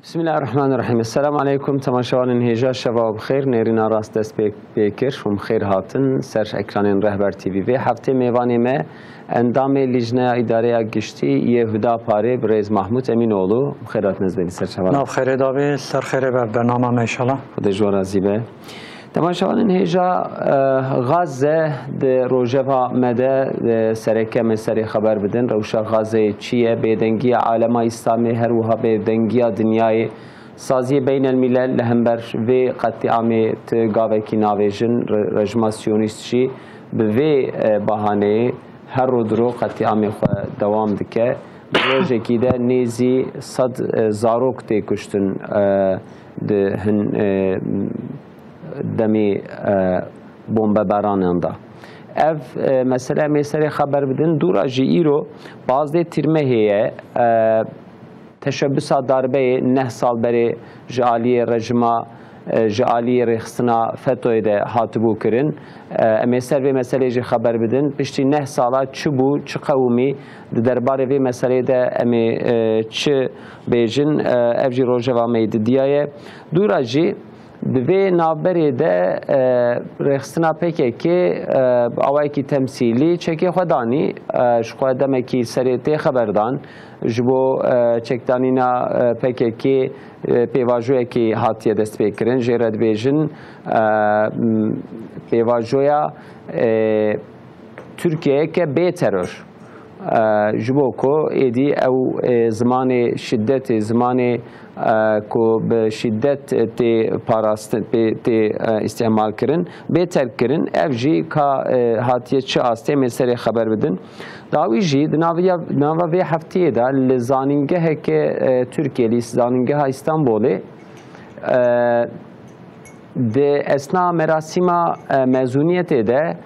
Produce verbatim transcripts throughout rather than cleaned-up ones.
Bismillahirrahmanirrahim. Esselamu aleykum. Temaşevanên hêja, şeva we bi xêr. Nêrîna rast dest pê, pê kir û bi xêr hatin ser ekranên Rehber T V. Vê heftê mêvanê me endamê Lîjneya Îdareya Giştî yê Hudaparê, birêz Mahmûd Emînoğlu. Bi xêr hatin, ez benî ser çavan. Nav xêrê dabî, ser xêrê be bernama me inşallah. Xwedê ji we razî be. Temaşevanên hêja, e, Gaze di rojeva me de, e, sereke me serê xeber bidin. Rewşa Gazeyê çi ye? Bêdengiya alema Îslamê, her wiha bêdengiya dinyayê. Saziyê Beynelmîlel li hember vê qetlîamê ti gavekî navêjin. Re-, rejima Siyonîst jî bi vê, e, bahaneyê her rojero qetlîamê xwe dewam dike. Di rojekî de nêzî sed, e, zarok tê kuştin, e, di hin, e, demê, e, bombebaranan de. Ev, e, mesele em ê serê xeber bidin. Dûra jî îro pazdeh Tîrmehê ye. E, teşebbisa darbeyê neh sal berê ji aliyê rejima, e, ji aliyê rêxistina fetoyê de hatibû kirin. E, em ê ser vê meselê jî xeber bidin. Piştî neh sala çi bû, çi qewimî, di derbarê vê meselê de em ê, e, çi bêjin, e, ev jî rojeva me yê didiya ye. Dûra jî di vê navberê de, e, rêxistina P K K, e, bi awayekî temsîlî çekê xwe danî, e, ji xwe demekî serê tê xeberdan. Ji bo, e, çekdanîna, e, P K K, e, pêvajoyekî hatiye destpêkirin. Jê re dibêjin, e, m, pêvajoya, e, Tirkiyeyeke bê teror. E, ji bo ku êdî ew, e, zimanê şidetê, zimanê, e, ku bi şidet tê parastin, tê, tê, e, îstîmal kirin, bê terk kirin. Ev jî ka, e, hatiye çi astê, em ê serê xeber bidin. Dawî jî di naviya, nava vê heftiyê de li zanîngeheke, e, Tirkiyê, li Zanîngeha Îstanbulê, e, di esna merasîma, e, mezûniyetê de,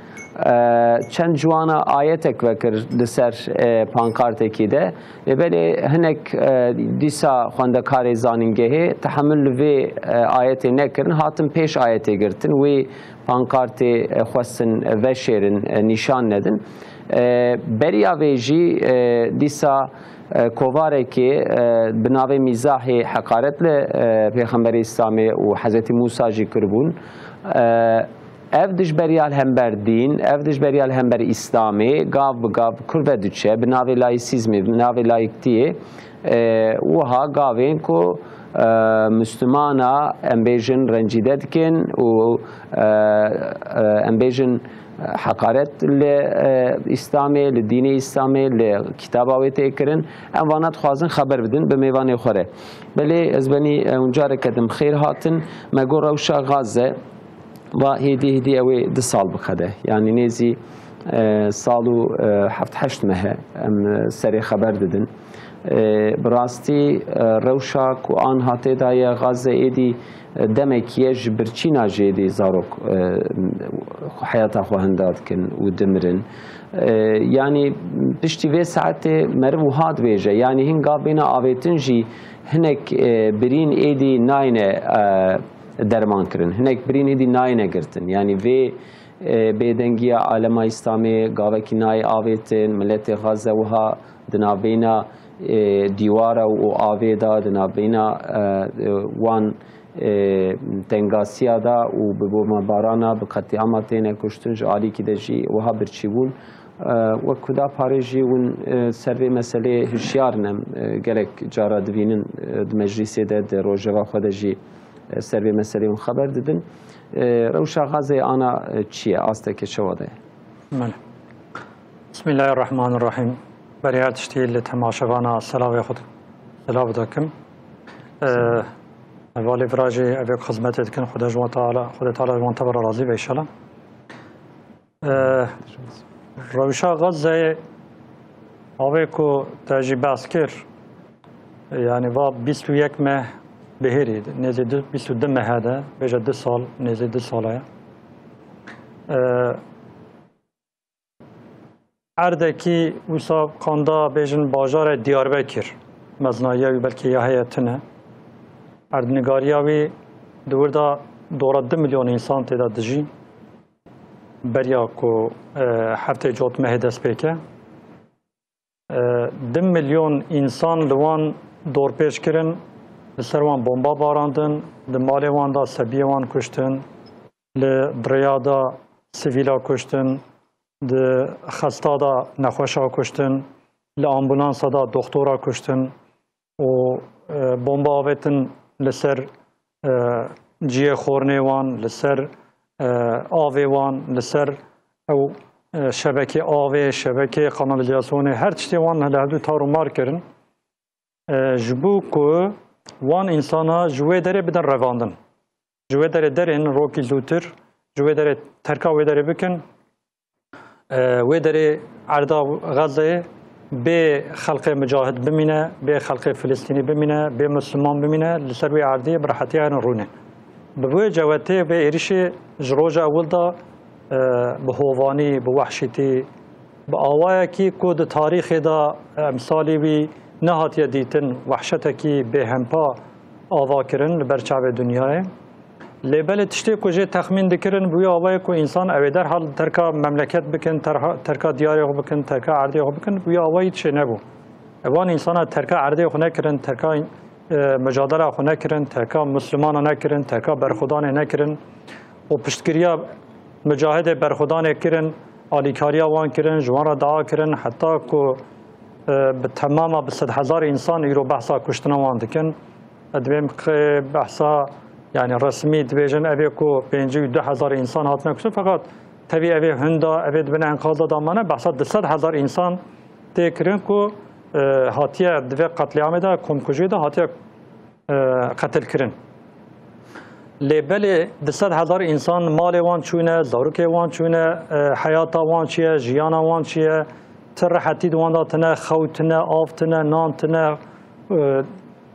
e, çend ciwana ayetek vekir li ser, e, pankartekî de. Lê belê hinek, e, dîsa xwendekarê zanîngehê tehemil li vê, e, ayetê nekirin, hatin pêş ayetê girtin. Wê pankartê, e, xwestin veşêrin, e, nîşan nedin. E, beriya vê jî, e, dîsa, e, kovarekê, e, bi navê Mîzahê heqaret li, e, Pêxemberê Îslamê û Hezretî Mûsa jî kiribûn. E, ev dijberiya li hember dîn, ev dijberiya li hember Îslamê gav bi gav kurve diçe, bi navê laîsîzmê, bi navê laiktiyê, e, wiha gavên ku, e, Mislimana, em bêjin, rencîde dikin û, e, e, em bêjin, heqaret li, e, Îslamê, li dînê Îslamê, li kitaba wê tê kirin. Em vana dixwazin xeber bidin bi mêvanê xwe re. Belê ez benî, e, hûn careke din bi xêr hatin. Me got rewşa Gaze, va hêdî hêdî ew ê du sal biqede. Yanî nêzî, e, sal û, e, heft heşt meh e em, e, serê xeber didin. E, bi rastî, e, rewşa ku anha tê de ye Gaze êdî, e, demekî ye ji birçîna jê êdî zarok, e, heyata xwe hinda dikin û dimirin. E, yanî piştî vê saetê meriv wiha dibêje, yanî hin gav bêne avêtin jî hinek, e, birîn êdî nayne, e, derman kirin. Hinek birîn êdî nayne girtin. Yanî vê, e, bêdengiya alema Îslamê gavekî nayê avêtin, miletê Gaze wiha di navbeyna, e, dîwara û avê de, di navbeyna, e, e, wan, e, tengasiya de û bi bombebarana, bi qetlîama têne kuştin, ji alîkî de jî wiha birçî bûn. E, wek Huda Parê jî hûn, e, ser vê meseleyê hişyar in, em, e, gelek cara divînin, e, di meclîsê de, di rojeva xwe de jî, e, ser vê meseleyê hûn xeber didin. E, rewşa Gazeyê ana, e, çi ye? Asteke çawa de ye? Belê. Bismillahirrahmanirrahim. Berî her tiştî li temaşevana selavê xwe, selav dikim. E, hevalê vira jî evê xizmetê dikin. Xwedê ji wan Teala, Xwedê Teala ji wan tevera razî be inşallah. E, rewşa Gazeyê, avê ku te jî behs kir, yanî va bîst û yek meh bihêrî, nêzî du, bîst û du mehe de, bêje du sal, nêzî du sala ye. E, erdekî wisa qanda bêjin bajarê Diyarbekir, meznayiya wî belkî ya heye tune. Erdnigariya wî di wir de dora du milyon însan tê de dijî. Beriya ku, e, heftê cot mehê dest pê ke, e, du milyon însan li wan dorpêç kirin, li ser wan bomba barandin, di malê wan de sebiyê wan kuştin, li di rêya de sivîla kuştin, di xesta de nexweşa kuştin, li ambulansa de doxtora kuştin û, e, bomba avêtin li ser, e, cihê xwarinê wan, li ser, e, avê wan, li ser ew, e, şebekê avê, şebekê kanalîzasyonê, her tiştê wan li hevdû tar û mar kirin. E, ji bo ku wan însana ji wê derê bidin revandin. Ji wê derê derên rokî zûtir, ji wê derê terka wê derê bikin. E, wê derê erda Xezeyê bê xelqê micahid bimîne, bê xelqê Filistînî bimîne, bê Misliman bimîne, li ser wê erdê bi rehetiya herin rûnê. Bi vê cewetê vê êrişê ji roja ewil de, e, bi hovanî, bi wehşîtî, bi awayekî ku di tarîxê de emsalî wî nehatiye dîtin, wehşetekî bêhempa ava kirin li ber çavê dinyayê. Lê belê tiştê ku jê texmîn dikirin, bi wî awayê ku însan ew ê derhal terka memleket bikin, terha-, terka diyarê xwe bikin, terka erdê xwe bikin, bi wî awayî tişê nebû. Evan însana terka erdê xwe nekirin, terka, e, micadela xwe nekirin, terka Mislimana nekirin, terka berxwedanê nekirin û piştgiriya micahidê berxwedanê kirin, alîkariya wan kirin, ji wan re dua kirin, heta ku, e, bi temama bi sed hezar însan îro behsa kuştina wan dikin. Divê qe-, behsa, yani resmî dibêjin evê ku pêncî û du hezar însan hatine kuştin, feqat tevî evê hunda, evê di bin enqaza da mane, behsa du sed hezar însan tê kirin ku, e, hatiye di vê qetlîamê de, komkujiyê de hatiye, e, qetilkirin. Lê belê du sed hezar însan malê wan çûne, zarokê wan çûne, e, heyata wan çi ye, jiyana wan çi ye, ti rehetî di wan de tine, xew tine, av tine, nan tine, e,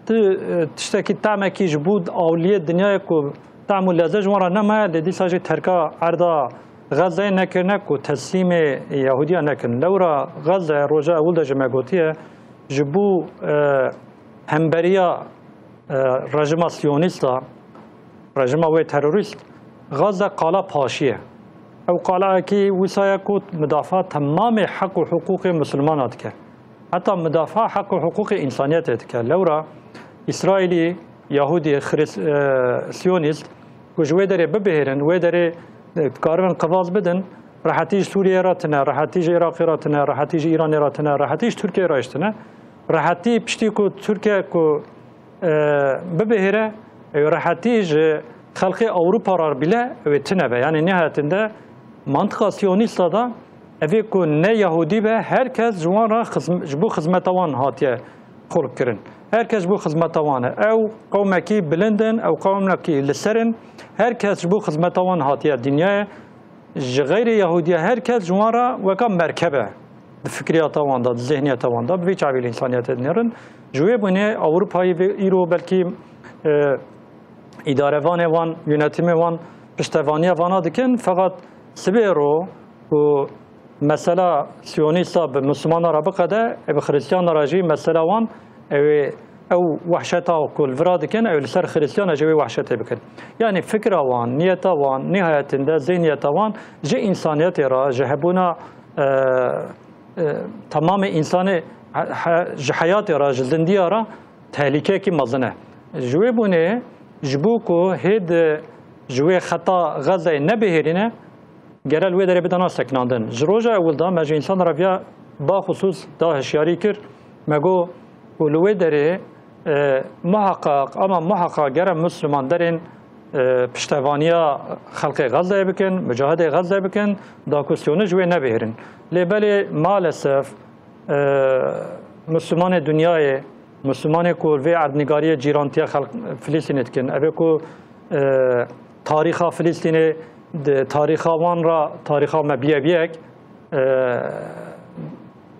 Ti, e, tiştekî temekî ji bo awliyê dinyayê ku tem û leze ji wan re nemaye, lê dîsa jî terka erda Xezeyê nekirine ku teslîmê Yahudiya nekin. Lewra Xeze roja ewil de ji me gotiye, ji bo, e, hemberiya, e, rejima siyonîsta, rejima wê terorîst, Xeze qala paşî ye. Ew qaleyekî wisa ye ku midafaa temamê heq û hiqûqê misilmana dike. Heta midafaa heq û hiqûqê însaniyetê dike. Lewra Îsraîlî, Yahûdî, Xirîs-, e, Siyonîst ku ji wê derê bibihêrin, wê derê, e, dikaribin qivaz bidin, rehetî ji Sûriyeyê re tine, rehetî ji Iraqê re tine, rehetî ji Îranê re tine, rehetî ji Tirkiyeyê re jî tine. Rehetî piştî ku Tirkiye ku e, bibihêre, ew rehetî ji xelkê Ewropa re bîle, ew ê tine be. Yanî nihayetinde mantiqa siyonîsta da evê ku ne Yahûdî be, her kes ji wan re xizm-, ji bo xizmeta wan hatiye xulq kirin. Her kes ji bo xizmeta wan e. Ew qewmekî bilind in, ew qewmekî li ser in. Her kes ji bo xizmeta wan hatiye dinyayê. Ji xeyrê Yahudiya her kes ji wan re weka merkeb e. Di fikriyata wan de, di zihniyeta wan de, bi vî çavî li însaniyetê dinêrin. Ji wê bûnê Ewropayî vê îro belkî, e, îdarevanê wan, yönetimê wan piştevaniya vana dikin. Feqet sibê ro ku mesela siyonîsta bi Mislimana re biqede, e, bi Xiristiyana re jî mesela wan, ew ê ew wehşeta ku li vira dikin, ew li ser Xiristiyana jî wê wehşetê bikin. Yanî fikra wan, niyeta wan, nihayetinde zêniyeta wan ji însaniyetê re, ji hebûna, e, e, temamê însanê, he-, he-, ji heyatê re, ji zindiya re tehlîkeyekî mezin e. Ji wê bûnê, ji bo ku hê di ji wê xeta Xezeyê nebihêrîne, gere li wê derê bidana sekinandin. Ji roja ewil de me ji însan re viya baxusûs da hişyarî kir. Me got ku li wê derê, e, muheqeq, ama muheqeq gere Misliman derên, e, piştevaniya xelkê Xezeyê bikin, mucahidê Xezeyê bikin, da ku siyonîst ji wê nebihêrin. Lê belê maalesef, e, Mislimanê dinyayê, Mislimanê ku vê erdnîgariyê cîrantiya xelk Filistînê dikin, evê ku, e, tarîxa Filistînê di tarîxa wan re, tarîxa me biye bi yek, e,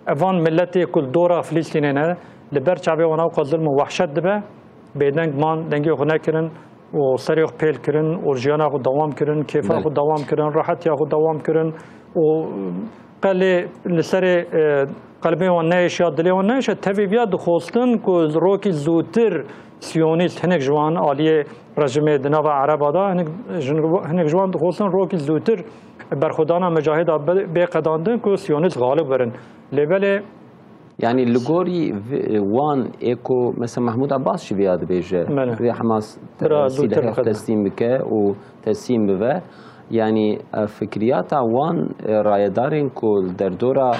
evan miletê ku li dora Filistînê ne, li ber çavê wan ewqas zilm û wehşet dibe, bêdeng man, dengê xwe nekirin û serê xwe pêl kirin û jiyana xwe dewam kirin, kêfa Belê. xwe dewam kirin, rehetiya xwe dewam kirin û qelê li serê, e, qelbê wan neêşiya, dilê wan neêşiya, tevî viya dixwestin ku rokî zûtir siyonîst, hinek ji wan aliyê rejimê di nava Ereba de, hinek ji, hinek ji wan dixwestin rokî zûtir berxwedana micahida bê, bê qedandin ku siyonîst xalib birin. Lê belê Yani li gorî vi-, wan ê ku mesela Mahmûd Abbas jî vêya dibêje, Belê. Wê Hamas, Bira e, zûtir sîlehê xwe biqede. Teslîm bike û teslîm bibe. Yani, e, fikriyata wan, e, rayedarên ku li derdora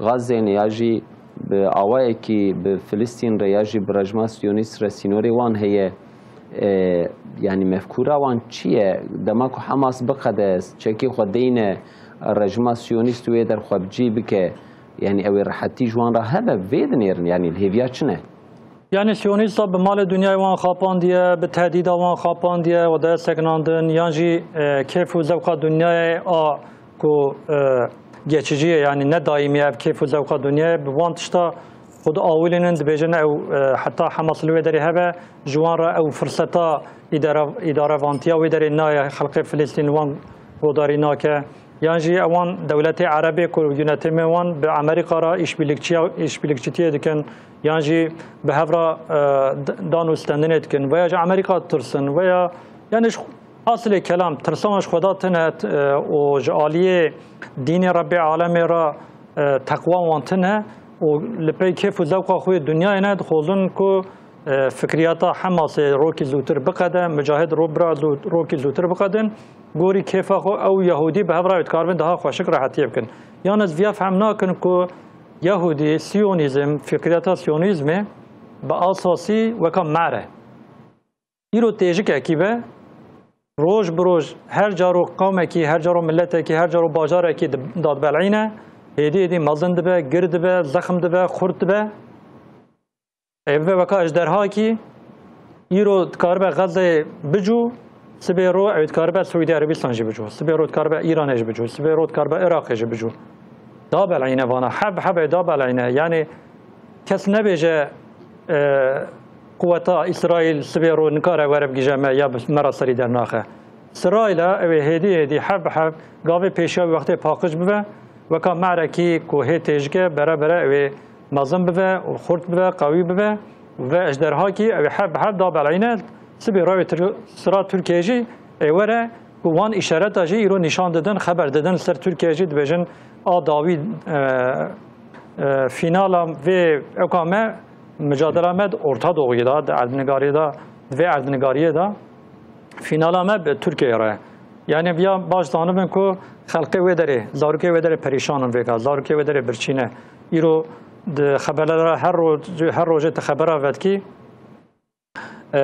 Gazê ne ya jî bi awayekî bi Filistîn re ya jî bi rejima Siyonîst re sînorê wan heye, e, yani mefkûra wan çi ye? Dema ku Hamas biqede, çekê xwe deyne rejima Siyonîst wê der xwe bi cî bike, yani ew ê rehetî ji wan re hebe, vê dinêrin, yani li hêviya çi ne? Yani Siyonîsta bi malê dinyayê wan xapandiye, bi tehdîda wan xapandiye, û daya sekinandin, yan jî, e, kêf û zewqa dinyayê a ku, e, geçici ye, yani ne daîmî ye ev kêf û zewqa dinyayê, bi wan tişta xwe diawilînin, dibêjin ew, e, heta Hamas li wê derê hebe, ji wan re ew firseta îdare-, îdarevantiya wê derê nayê, xelkê Filistîn wan guhdarî nake. Yan jî ewan dewletê Erebê ku yönetimê wan bi Amerîka re îşbirlikçiya-, îşbirlikçitiyê dikin, yan jî bi hev re, e, d-, dan û stendinê dikin, veya ji Amerîka ditirsin, veya, yani ji Asilê kelam, tirsa wan ji Xweda tune, e, û ji aliyê dînê Rebbê alemê re, e, teqwa wan tune û li pey kêf û zewqa xwe yê dinyayê ne, dixwazin ku, e, fikriyata Hemasê rokî zûtir biqede, Micahid ro-, bira zû-, rokî zûtir biqedin, gorî kêfa xwe ew Yahûdî bi hev re ew dikaribin daha xweşik rehetiyê bikin. Yan ez viya fehm nakin ku Yahûdî, Siyonîzm, fikriyata Siyonîzmê bi asasî weka mer e. Îro têjikekî be, roj bi roj her caro qewmekî, her caro miletekî, her caro bajarekî di-, dadbelîne, hêdî hêdî mezin dibe, gir dibe, zexm dibe, xurt dibe. Ê bibe weka ejderhakî, îro dikaribe Xezeyê bicû, sibê ro ew dikaribe Siûdî Erebîstan jî bicû, sibê ro dikaribe Îranê jî bicû, sibê ro dikaribe Iraqê jî bicû. Dabeleyne vana, heb hebê dabeleyne. Yani kes nebêje, e, quweta Îsraîl sibê ro nikare were bigije me ya bi me re serî dernaxe. Sirayla ew ê hêdî hêdî heb bi heb gavê pêşiya wî wextê paqij bibe, weka merekî ku hê têjike bere bere ew ê mezin bibe û xurt bibe, qewî bibe û ve ejderhakî ew ê heb bi heb dabeleyne, sibê ro ew ê Tir-, sira Tirkiyê jî ê were. Ku wan îşareta jî îro nîşan didin, xeber didin li ser Tirkiye jî dibêjin a dawî, e, e, fînala vê ewka me, micadela me di Orta Doğuyê de, di erdnigariyê de, di vê erdnigariyê de fînala me bi Tirkiyeyê re. Yani viya baş zanibin ku xelkê wê derê, zarokê wê derê perîşan in vêga, zarokê wê derê birçî ne. Îro di xeberlere her ro-, her rojê tu xebera vedikî, e,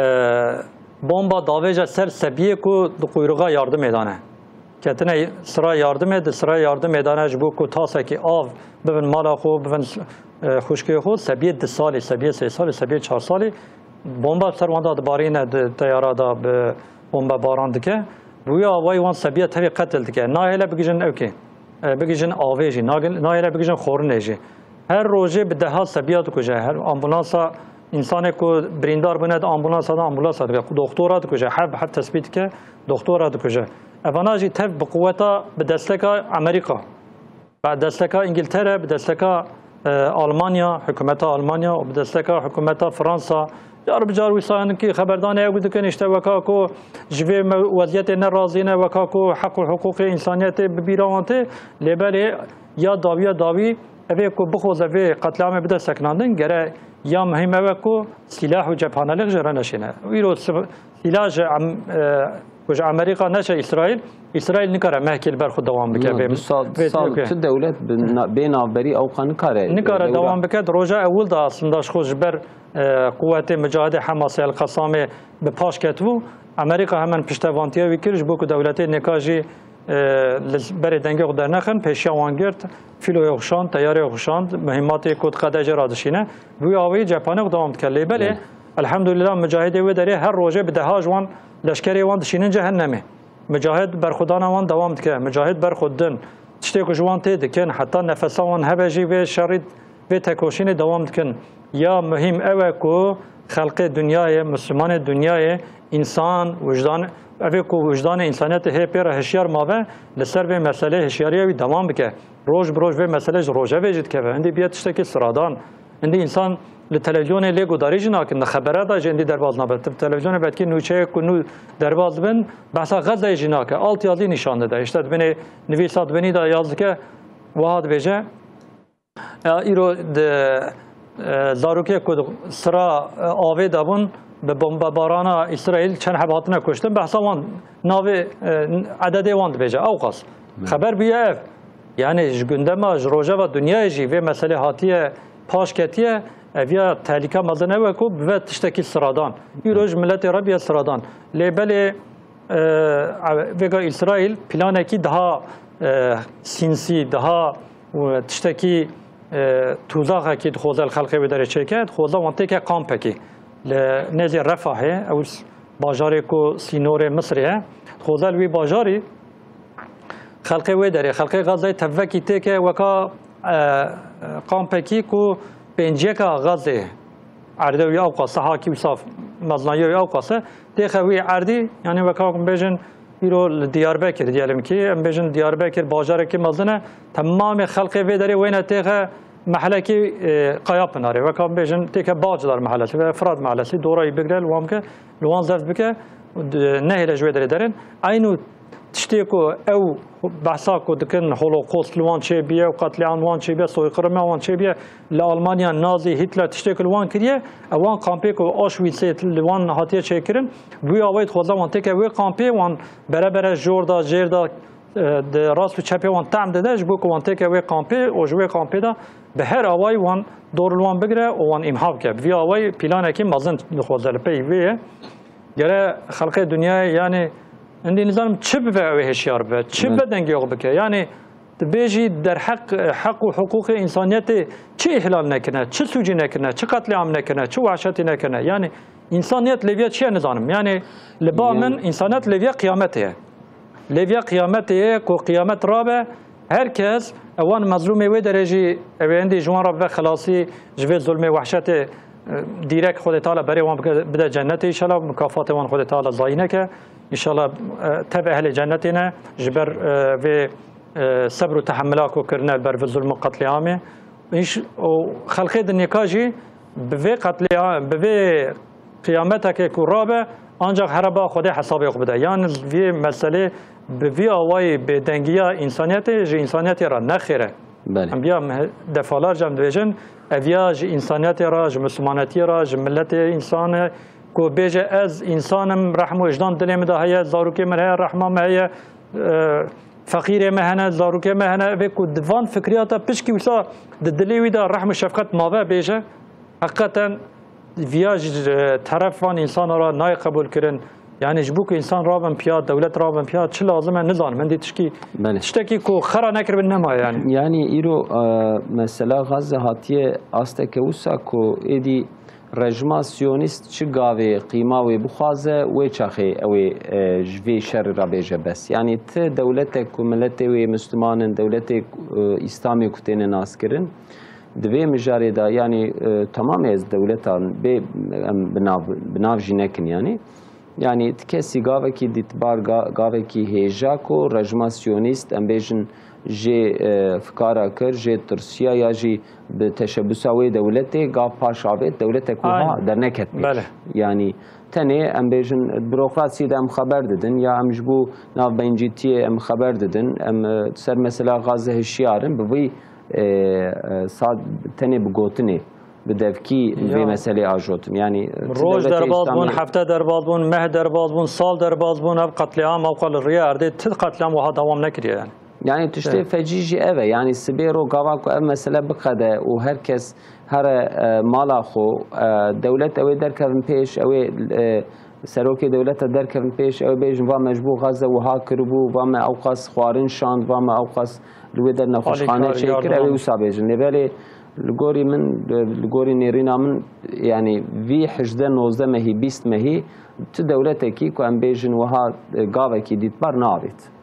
bomba davêje ser sebiyê ku di quyruxa yardimê de ne. Ketine sira yardimê, di sira yardimê de ne ji bo ku tasekî av bibin mala xwe, bibin, e, xwişkê xwe, sebiyê du salî, sebiyê sê salî, sebiyê çar salî bomba ser wan de dibarîne, di teyara de bi bombe baran dike. Bi wî awayî wan sebiya tevî qetil dike. Nahêle bigihîjin ewkê. E, bigihîjin avê jî, nagil-, nahêle bigihîjin xwarinê jî. Her rojê bi deha sebiya dikuje. Her ambulansa, însanê ku birîndar bûne di ambulansa de, ambulansa dike. Doktora dikuje. Hev bi hev tespît dike, doktora dikuje. Evana jî tev bi quweta, bi desteka Amerîka. Bi desteka Îngiltere, bi desteka, e, Almanya, hikûmeta Almanya û bi desteka hikûmeta Fransa, car bi car wisa hinkî xeberdanê ew dikin, îşte weka ku ji vê me-, weziyetê nerazî ne, weka ku heq û hiqûqê însaniyetê bi bîra wan tê, lê belê ya dawî ya dawî ev ê ku bixwaze vê qetlîamê bide sekinandin, gere ya muhîm ew e ku sîlah û cephanelîk ji re neşîne. Îro sib-, Sîla ji Am-, e, ku ji Amerîka neçe Îsraîl, Îsraîl nikare mehkê li ber xwe dewam bike. Na, vê, du sal, vê sal Tirkiye. Ti dewlet bi na-, bê navberî ewqa nikare, nikare e, dewra. Dewam bike. Di roja ewil de aslında ji xwe ji ber, e, quwetê micahidê Hemasê El Qasamê bi paş ketibû. Amerîka hemen piştevantiya wî kir, ji bo ku dewletê nêka jî, e, li berê dengê xwe dernexin, pêşiya wan girt, fîloyê xwe şand, teyarê xwe şand, muhîmatê ku diqede jê re dişîne. Bi wî awayî cephanê xwe dewam dike. Lê belê, Evet. Elhamdulillah, micahidê wê derê her rojê bi deha ji wan leşkerê wan dişînin cehennemê. Micahid berxwedana wan dewam dike. Micahid berxwe didin. Tiştê ku ji wan tê dikin, heta nefesa wan hebe jî vê şerî, vê tekoşînê dewam dikin. Ya muhîm ew e ku xelkê dinyayê, Mislimanê dinyayê, însan, wijdan, ev ê ku wijdanê însaniyetê hê pê re hişyar mabe, li ser vê meselê hişyariya wî dewam bike. Roj bi roj vê meselê ji rojevê jî dikeve. Hindî biye tiştekî siradan. Hindî însan li televîzyonê lê guhdarî jî nakin, li xebera de jî hindî derbas nabe. Tu bi televîzyonê vedikî nûçeyek ku nû derbas dibin, behsa Xezeyê jî nake. Altyazî nîşan dide. Îşte dibinê nivîsa dibinî de yaz dike, wiha dibêje, Ya îro di E, zarokê ku sira, e, avê de bûn, bi bombebarana Îsraîl çend heb hatine kuştin, behsa wan navê, e, ededê wan dibêje. Ewqas. Xeber bûye ev. Yani ji gundema, ji rojeva dinyayê jî vê meselê hatiye paş ketiye. Ev ya tehlîka mezin ew e ku bibe tiştekî siradan. Îro ji miletê re biye siradan. Lê belê, e, vêga Îsraîl planekî daha, e, sînsî, daha, e, tiştekî, e, tuzaxekî dixwaze li xelkê wê derê çêke, dixwaze wan têke kampekî. Li nêzî Refahê, ew s-, bajarê ku sînorê Misirê ye, dixwaze li wî bajarî xelkê wê derê, xelkê Gazeyê tevvekî têke weka, e, kampekî ku pênciyeka Gazê erdê wî ewqas e, hakî wisa mezinayî wî ewqas e, têxe wî erdî, yani weka em bêjin îro li Diyarbekir, diyelim ki, em bêjin Diyarbekir bajarekî mezin e, temamê xelkê vê derê wêne têxe mehelekî, e, Qayapınarê, weka em bêjin têke Bağcılar Mahallesi ve Fırat Mahallesi, dora wî bigre, li wan bike, li wan zeft bike, d-, nehêle ji wê derê derin. Eynû tiştê ku ew behsa ku dikin, Holocaust li wan çêbiye û qetlîam li wan çêbiye, soykırım wan çêbiye, li Almanya Nazî, Hitler tiştê ku li wan kiriye, ew wan kampê ku Auschwitzê li wan hatiye çêkirin, bi wî awayî dixwaze wan têke wê kampê, wan bere bere jor da, jêr da, e, di rast û çepê wan tehm dide, ji bo ku wan têke wê kampê û ji wê kampê de bi her awayî wan dor li wan bigire û wan îmha bike. Bi vî awayî planekî mezin dixwaze li pey wê ye. Gere xelkê dinyayê, yani, hindî nizanim çi bibe ew ê hişyar bibe, çi Evet. bibe dengê xwe bike. Yani, dibêjî derheq, heq û hiqûqê însaniyetê çi îhlal nekirine, çi sûcî nekirine, çi qetlîam nekirine, çi wehşetî nekirine. Yani, însaniyet lêviya çi ye nizanim. Yani, li ba Yan- min însaniyet lêviya qiyametê ye. Lêviya qiyametê ye, ku qiyamet rabe, her kes, ewan mezlûmê wê derê jî, ew ê hindî ji wan re bibe xelasî, ji vê zulmê, wehşetê, e, dîrek Xwedê Teala berê wan bike, bide cennetê, înşallah mukafatê wan Xwedê Teala zayî neke. Înşallah, e, tev ehlê cennetê ne, ji ber, e, vê, e, sebr û tehemmila ku kirine li ber vê zulm û qetlîamê. Înş-, û xelkê dinyêka jî bi vê qetlîa-, bi vê qiyameteke ku rabe, ancaq here ba Xwedê hesabê xwe bide. Yan vê meselê bi vî awayî bêdengiya însaniyetê ji însaniyetê re ne xêr e. Belê. Em biya me-, defalarca em dibêjin, ev ya ji însaniyetê re, ji mislimanetiyê re, ji miletê însan e ku bêje, ez însan im, rehm û wijdan dilê min de heye, zarokê min heye, rehma me heye, e, feqîrê me hene, zarokê me hene, vê ku di van fikriyata pişkî wisa di dilê wî de rehm û şefqet mabe bêje, heqîqeten viya ji, e, teref van însana re nayê qebûl kirin. Yani ji bo ku însan rabin piya, dewlet rabin piya, çi lazim e nizanim. Hindî tişkî, Belê. tiştekî ku xera nekiribin nemaye yani. Yani îro, e, mesela Gazze hatiye asteke wisa ku êdî rejima siyonîst çi gavê qîma wê bixwaze, wê çaxê ew ê, e, ji vê şerî re bêje bes. Yani ti dewletek ku miletê wê Misliman in, dewletê, e, Îslamê ku têne naskirin, di vê mijarê de, yani, e, temamê ez dewletan bê, em bi nav, bi nav jî nekin yani. Yani ti kesî gavekî dîtbar, ga-, gavekî hêja ku rejima siyonîst, em bêjin, jê, e, fikara kir, jê tirsiya ya jî bi teşebusa wê dewletê gav paş avêt, dewletek wiha Aynen. derneket pêş. Belê. Yani tenê em bêjin, birokrasiyê de em xeber didin, ya em ji bo navbencîtiyê em xeber didin, em, e, ser mesela Gaze hişyar in, bi vî, e, e, sad-, tenê bi gotinê, bi devkî vê Ya. meselê ajotin. Yani, ti Roj dewletê derbas bûn, Îslamê hefte derbas bûn, meh derbas bûn, sal derbas bûn, ev qetlîam ewqa li riya erdê ti qetlîam wiha dewam nekiriye yani. Yani tiştê Evet. fecî jî ev e. Yani sibê ro gava ku ev mesele biqede û her kes here, e, mala xwe, e, dewlet ew ê derkevin pêş, ew ê, e, serokê dewleta derkevin pêş, ew ê bêjin, va me ji bo Gaze wiha kiribû, va me ewqas xwarin şand, va me ewqas li wê der nexweşxane Alîkar, çêkir, ew ê yardım. wisa bêjin. Lê belê li gorî min, li gorî nêrîna min, yani vî hejdeh nozdeh mehî, bîst mehî, ti dewletekî ku em bêjin wiha, e, gavekî dîtbar navêt.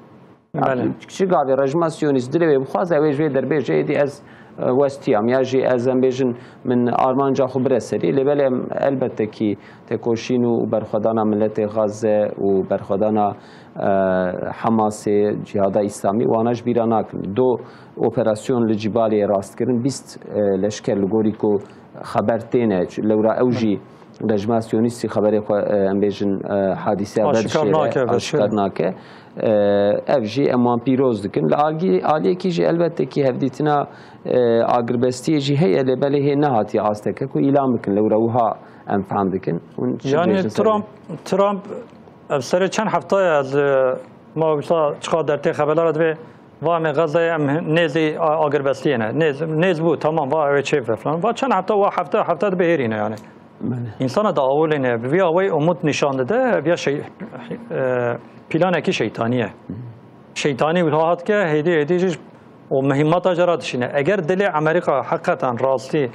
Belê. Çi gavê rejima siyonîst dilê wê bixwaze, ew ê ji wê derbêje, êdî ez, e, westiyam, ya jî ez, em bêjin, min armanca xwe bire serî. Lê belê em elbette kî tekoşîn û berxwedana miletê Gaze û berxwedana, e, Hamasê, Cîhada Îslamî, wana ji bîra nakin. Do operasyon li Cîbaliyê rast kirin, bîst, e, leşker li gorî ku xeber têne. Lewra ew jî rejima siyonîstî xeberê xwe, e, em bêjin, e, hadîseya Aşikar vedişêre nake, aşikar vedişêre. nake. E, ev jî em wan pîroz dikin. Li algî-, aliyekî jî elbette kî hevdîtina, e, agirbestiyê jî heye, lê belê hê nehatiye asteke ku îlan bikin. Lewra wiha em fehm dikin. Hûn çi Yani dibêjin ser Trump, vê? Trump, ev serê çend heftaya ez, e, ma wisa çiqa dertê xebelara dibê, va em ê Xezeyê em nêzî a-, agirbestiyê ne. Nêz, nêz bû, tamam, va ew ê çêbibe falan. Va çend hefta, wa hefta, hefta dibe hêrî ne yani. Belê. Însana da awolê ne. Bi vî awayî umut nîşan dide, ev ya şey, e, planekî şeytanî ye. Şeytanî wiha hat ke, hêdî, hêdî jî û muhîmmata jê re dişîne. Eger dilê Amerîka heqeten rastî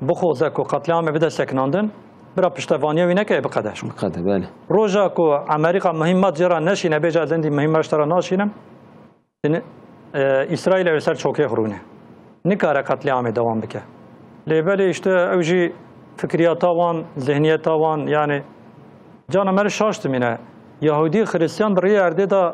bixwaze ku qetlîamê bide sekinandin, bira piştevaniya wî neke, biqede. Biqede, belê. Roja ku Amerîka muhîmmat jê re neşîne, bêje ez hindî muhîmmat ji te re naşînim, din, e, Îsraîl ew li ser çokê xirûne. Nikare qetlîamê dewam bike. Lê belê işte ew jî fikriyata wan, zihniyeta wan, yani Cana me re şaş dimîne. Yahûdî, Xirîstiyan di riyê erdê de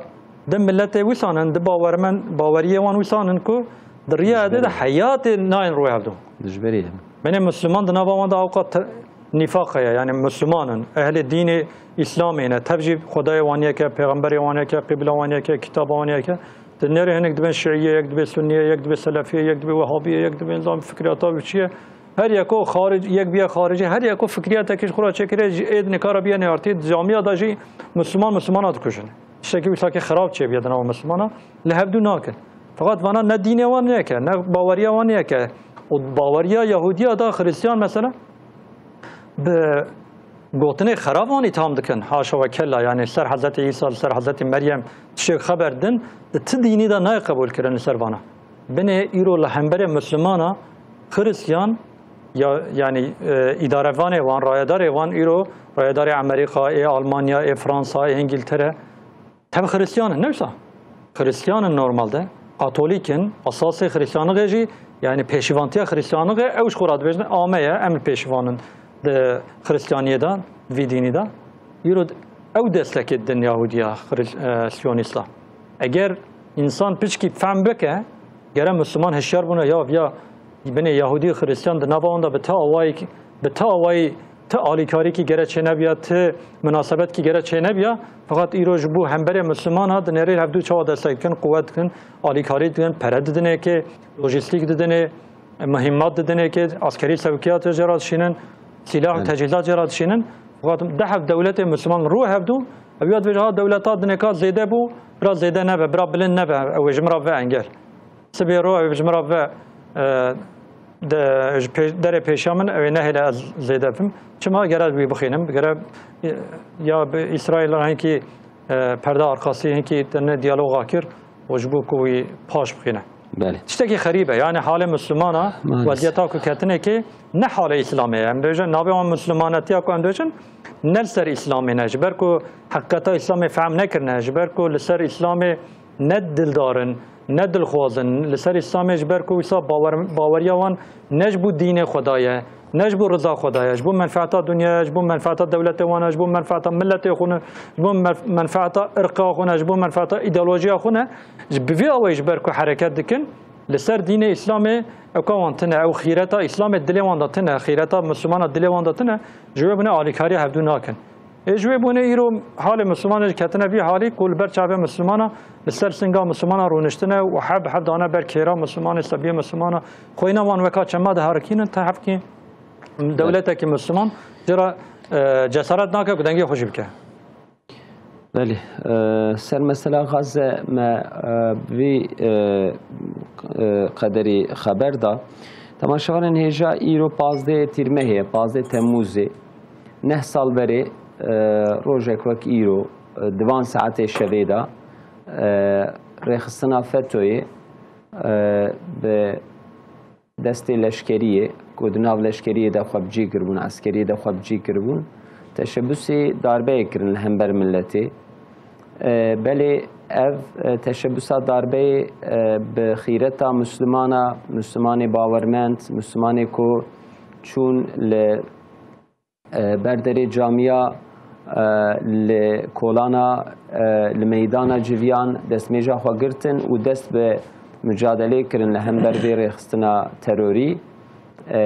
di miletê wisan in, di bawermen-, baweriyê wan wisan in ku di riyê erdê de heyatê nayên rû hevdû. Dijberî ye. Benê Misliman di nava wan de ewqat te-, nîfaq heye, yani Misliman in, ehlê dînê Îslamê ne, tev jî Xwedayê wan yek e, pêxemberê wan yek e, qîbla wan yek e, kitaba wan yek e. Di nerê hinek dibên Şiî ye, yek dibê Sunî ye, yek dibê Selefî ye, yek dibê Wehabî ye, yek dibê nizam fikriyata wî çi ye. Her yeko xaric, yek biye xaricî, her yeko fikriyatekî ji xwe re çêkiriye, ji êd nikare biye nêartî, di camiya de jî Misliman Mislimana dikujin. Tiştekî wisa ki xirab çêbiye di nava Mislimana, li hevdû nakin. Feqet vana ne dînê wan yek e, ne baweriya wan yek e. Û baweriya Yahûdiya da Xiristiyan mesela, bi gotinê xerab wan îtham dikin. Haşa ve kella, yani li ser Hezretî Îsa, li ser Hezretî Meryem tiştek xeber din, di ti dînî de nayê qebûl kirin li ser vana. Binê îro li hemberê Mislimana, Xiristiyan, ya, yani, e, îdarevanê wan, rayedarê wan îro, rayedarê Amerîka, ê Almanya, ê Fransa, ê Îngiltere, Tev Xiristiyan in, ne wisa? Xiristiyan in normalde. Katolîk in, esasê Xiristiyanixê jî, yani pêşivantiya Xiristiyanixê, ew ji xwe re dibêjin, ame ye, em li pêşivan in di Xiristiyaniyê de, vî dînî de. Îro d-, ew destekê didin Yahudiya, Xiri-, e, Siyonîsta. Eger însan piçkî fehm bike, gere Misliman hişyar bûne, ya, ya binê Yahudî, Xiristiyan di nava wan de bi ti awayî, bi ti awayî, ti alîkarîkî gere çênebiya, ti minasebet kî gere çênebiya. Feqet îro ji bo hemberê Mislimana dinêrê hevdû çawa destek dikin, quwet dikin, alîkarî dikin, pere didinê kê, lojîstîk didinê, muhîmmat didinê kê, askerî sevkiyatê jê re dişînin, sîlah û Belê. tecîhizat jê re dişînin. Feqet dehf dewletê Misliman rû hevdû, ev ya dibêje, ha dewleta dinêka zêde bû, bira zêde nebe, bira bilind nebe, ew ê ji min re ve engel. Sibê ro ew ji min re ve, e, de, ji pê-, derê pêşiya min ew ê nehêle ez zêde bim. Çima gere wî bixînim? Gere, e, ya bi Îsraîl re hinkî, e, perde arkasî hinkî tene diyaloga kir û ji bo ku wî paş bixîne. Belê. Tiştekî xerîb e. Yani halê Mislimana, Maalesef. weziyeta ku ketinekê ne halê Îslamê ye. Em dibêjin navê wan Mislimanetiya ku em dibêjin ne li ser Îslamê ne. Ji ber ku heqîqeta Îslamê fehm nekirine, ji ber ku li ser Îslamê ne dildar in, ne dilxwaz in. Li ser Îslamê ji ber ku wisa bawer-, baweriya wan ne ji bo dînê Xweda ye, ne ji bo riza Xweda ye, ji bo menfeeta dinyaya ye, ji bo menfeeta dewletê wan e, ji bo menfeeta miletê xwe ne, ji bo menf-, menfeeta irqa xwe ne, ji bo menfeeta îdeolojiya xwe ne. Ji bi vî awayî ji ber ku hereket dikin, li ser dînê Îslamê ewka wan tine, ew xîreta Îslamê dilê wan de tine, xîreta Mislimana dilê wan de tine, ji wê bûne alîkariya hevdû nakin. Ê ji wê bûnê îro halê Mislimanê jî ketine vî halî ku li ber çavê Mislimana, li ser singa Mislimana rûniştine û heb heb dane ber kêra Mislimanê, sebiyê Mislimana. Xweyna wan weka çema diherikînin, te hevkî dewletekî Misliman jê re, e, cesaret nake ku dengê xwe jî bike. Belê, e, ser mesela Gaze me, e, bi vî, e, e, qederî xeber da. Temaşevanên hêja, îro pazdeh Tîrmehê ye, pazdeh Temmûzê. Neh sal berê, e, rojek wek îro, e, di van saetê şevê de, e, rêxistina fetoyê, e, bi destê leşkeriyê, ku di nav leşkeriyê de xwe bi cî kiribûn, eskeriyê de xwe bi cî kiribûn, teşebusê darbeyê kirin li hember miletê. E, belê ev, e, teşebusa darbeyê, e, bi xîreta Muslimana, Muslimanê bawermend, Muslimanê ku çûn li e, ber derê camiya, e, li kolana, e, li meydana civiyan destmêja xwe girtin û dest bi mucadelê kirin li hember vê rêxistina terorî. e,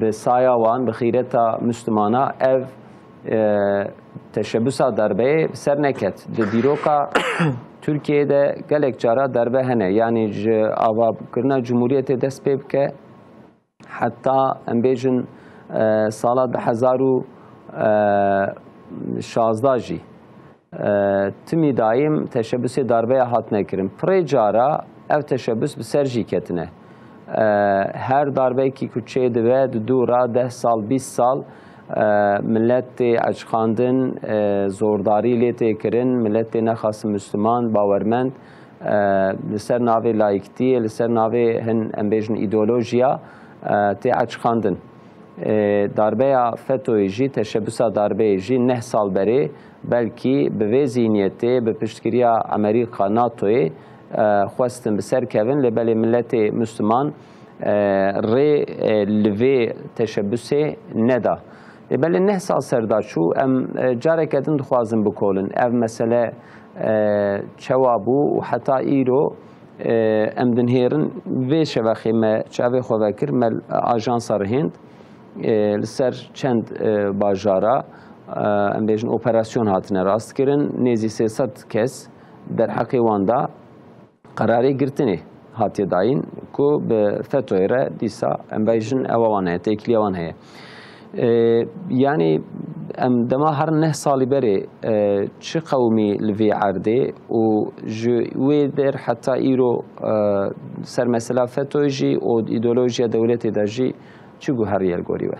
bi saya wan, bi xîreta Müslümana ev, e, teşebbüsa darbeyê bi ser neket. Di dîroka Tirkiyeyê de gelek cara darbe hene. Yanî ji avakirina Cumhuriyetê dest pê bike, heta em bêjin, e, sala du hezar û şazdeh jî, e, timî daîm teşebbusê darbeya hatine kirin. Pirê cara ev teşebbus bi ser jî ketine. E, her darbekî ku çêdibe, di dû re deh sal, bîst sal, e, millet tê açqandin, e, zordarî lê tê kirin, millet tê nexasin Müslüman, bawermend, e, li ser navê laiktiyê, li ser navê hin, em bêjin, îdeolojiya, e, tê açqandin. E, darbeya fetoyê jî, teşebbüsa darbeyê jî neh sal berê belkî bi vê zîniyetê, bi piştgiriya Amerîka, NATOyê, e, xwestin bi ser kevin, lê belê miletê Müslüman, e, rê, e, li vê teşebbusê neda. Lê belê neh sal ser da çû, em, e, careke din dixwazin bikolin. Ev mesele, e, çawa bû û heta îro, e, em dinhêrin vê şevexê me çavê xwe vekir, me ajansa rihênd, e, li ser çend, e, bajara, e, em bêjin operasyon hatine rastkirin. Nêzî sê sed kes derheqê wan da qerarê girtinê hatiye dayîn ku bi fetoyê re dîsa em bêjin ewa wan heye, têkiliya wan heye. E, yanî em dema her neh salî berê, e, çi qewimî li vê erdê û ji wê der heta îro, e, ser mesela fetoyê jî û îdeolojiya dewletê de jî çi guheriye li gorî we?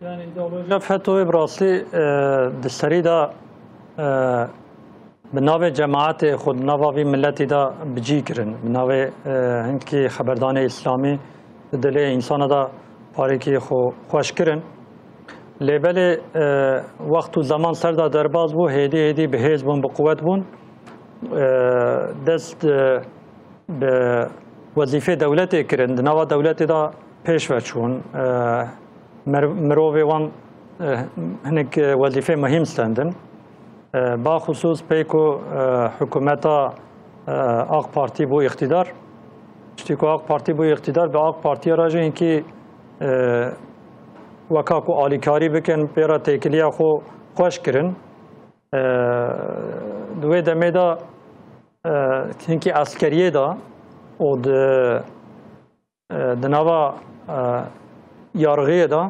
Yani ideolojiya fetoyê bi rastî, e, di serî de, e, bi navê cemaetê xwe, di nava vî miletî de bi cî kirin. Bi navê, e, hinkî xeberdanê îslamî di dilê însana de parêkî xwe xweş kirin. Lê belê, e, wext û zeman ser de derbas bû, hêdî hêdî bi hêz bûn, bi quwet bûn. E, dest, e, bi wezîfê dewletê kirin, di nava dewletê de pêş ve çûn. E, mer-, mirovê wan, e, hinek, e, wezîfê muhîm stendin. E, baxusûs pey ku, e, hikûmeta, e, AK Partî bû îqtîdar, piştî ku AK Partî bû îqtîdar, bi AK Partiyê re jî hinkî, e, weka ku alîkarî bikin, pê re têkiliya xwe xweş kirin. E, di wê demê de, e, hinkî eskeriyê de û di, e, di nava, e, yargiyê de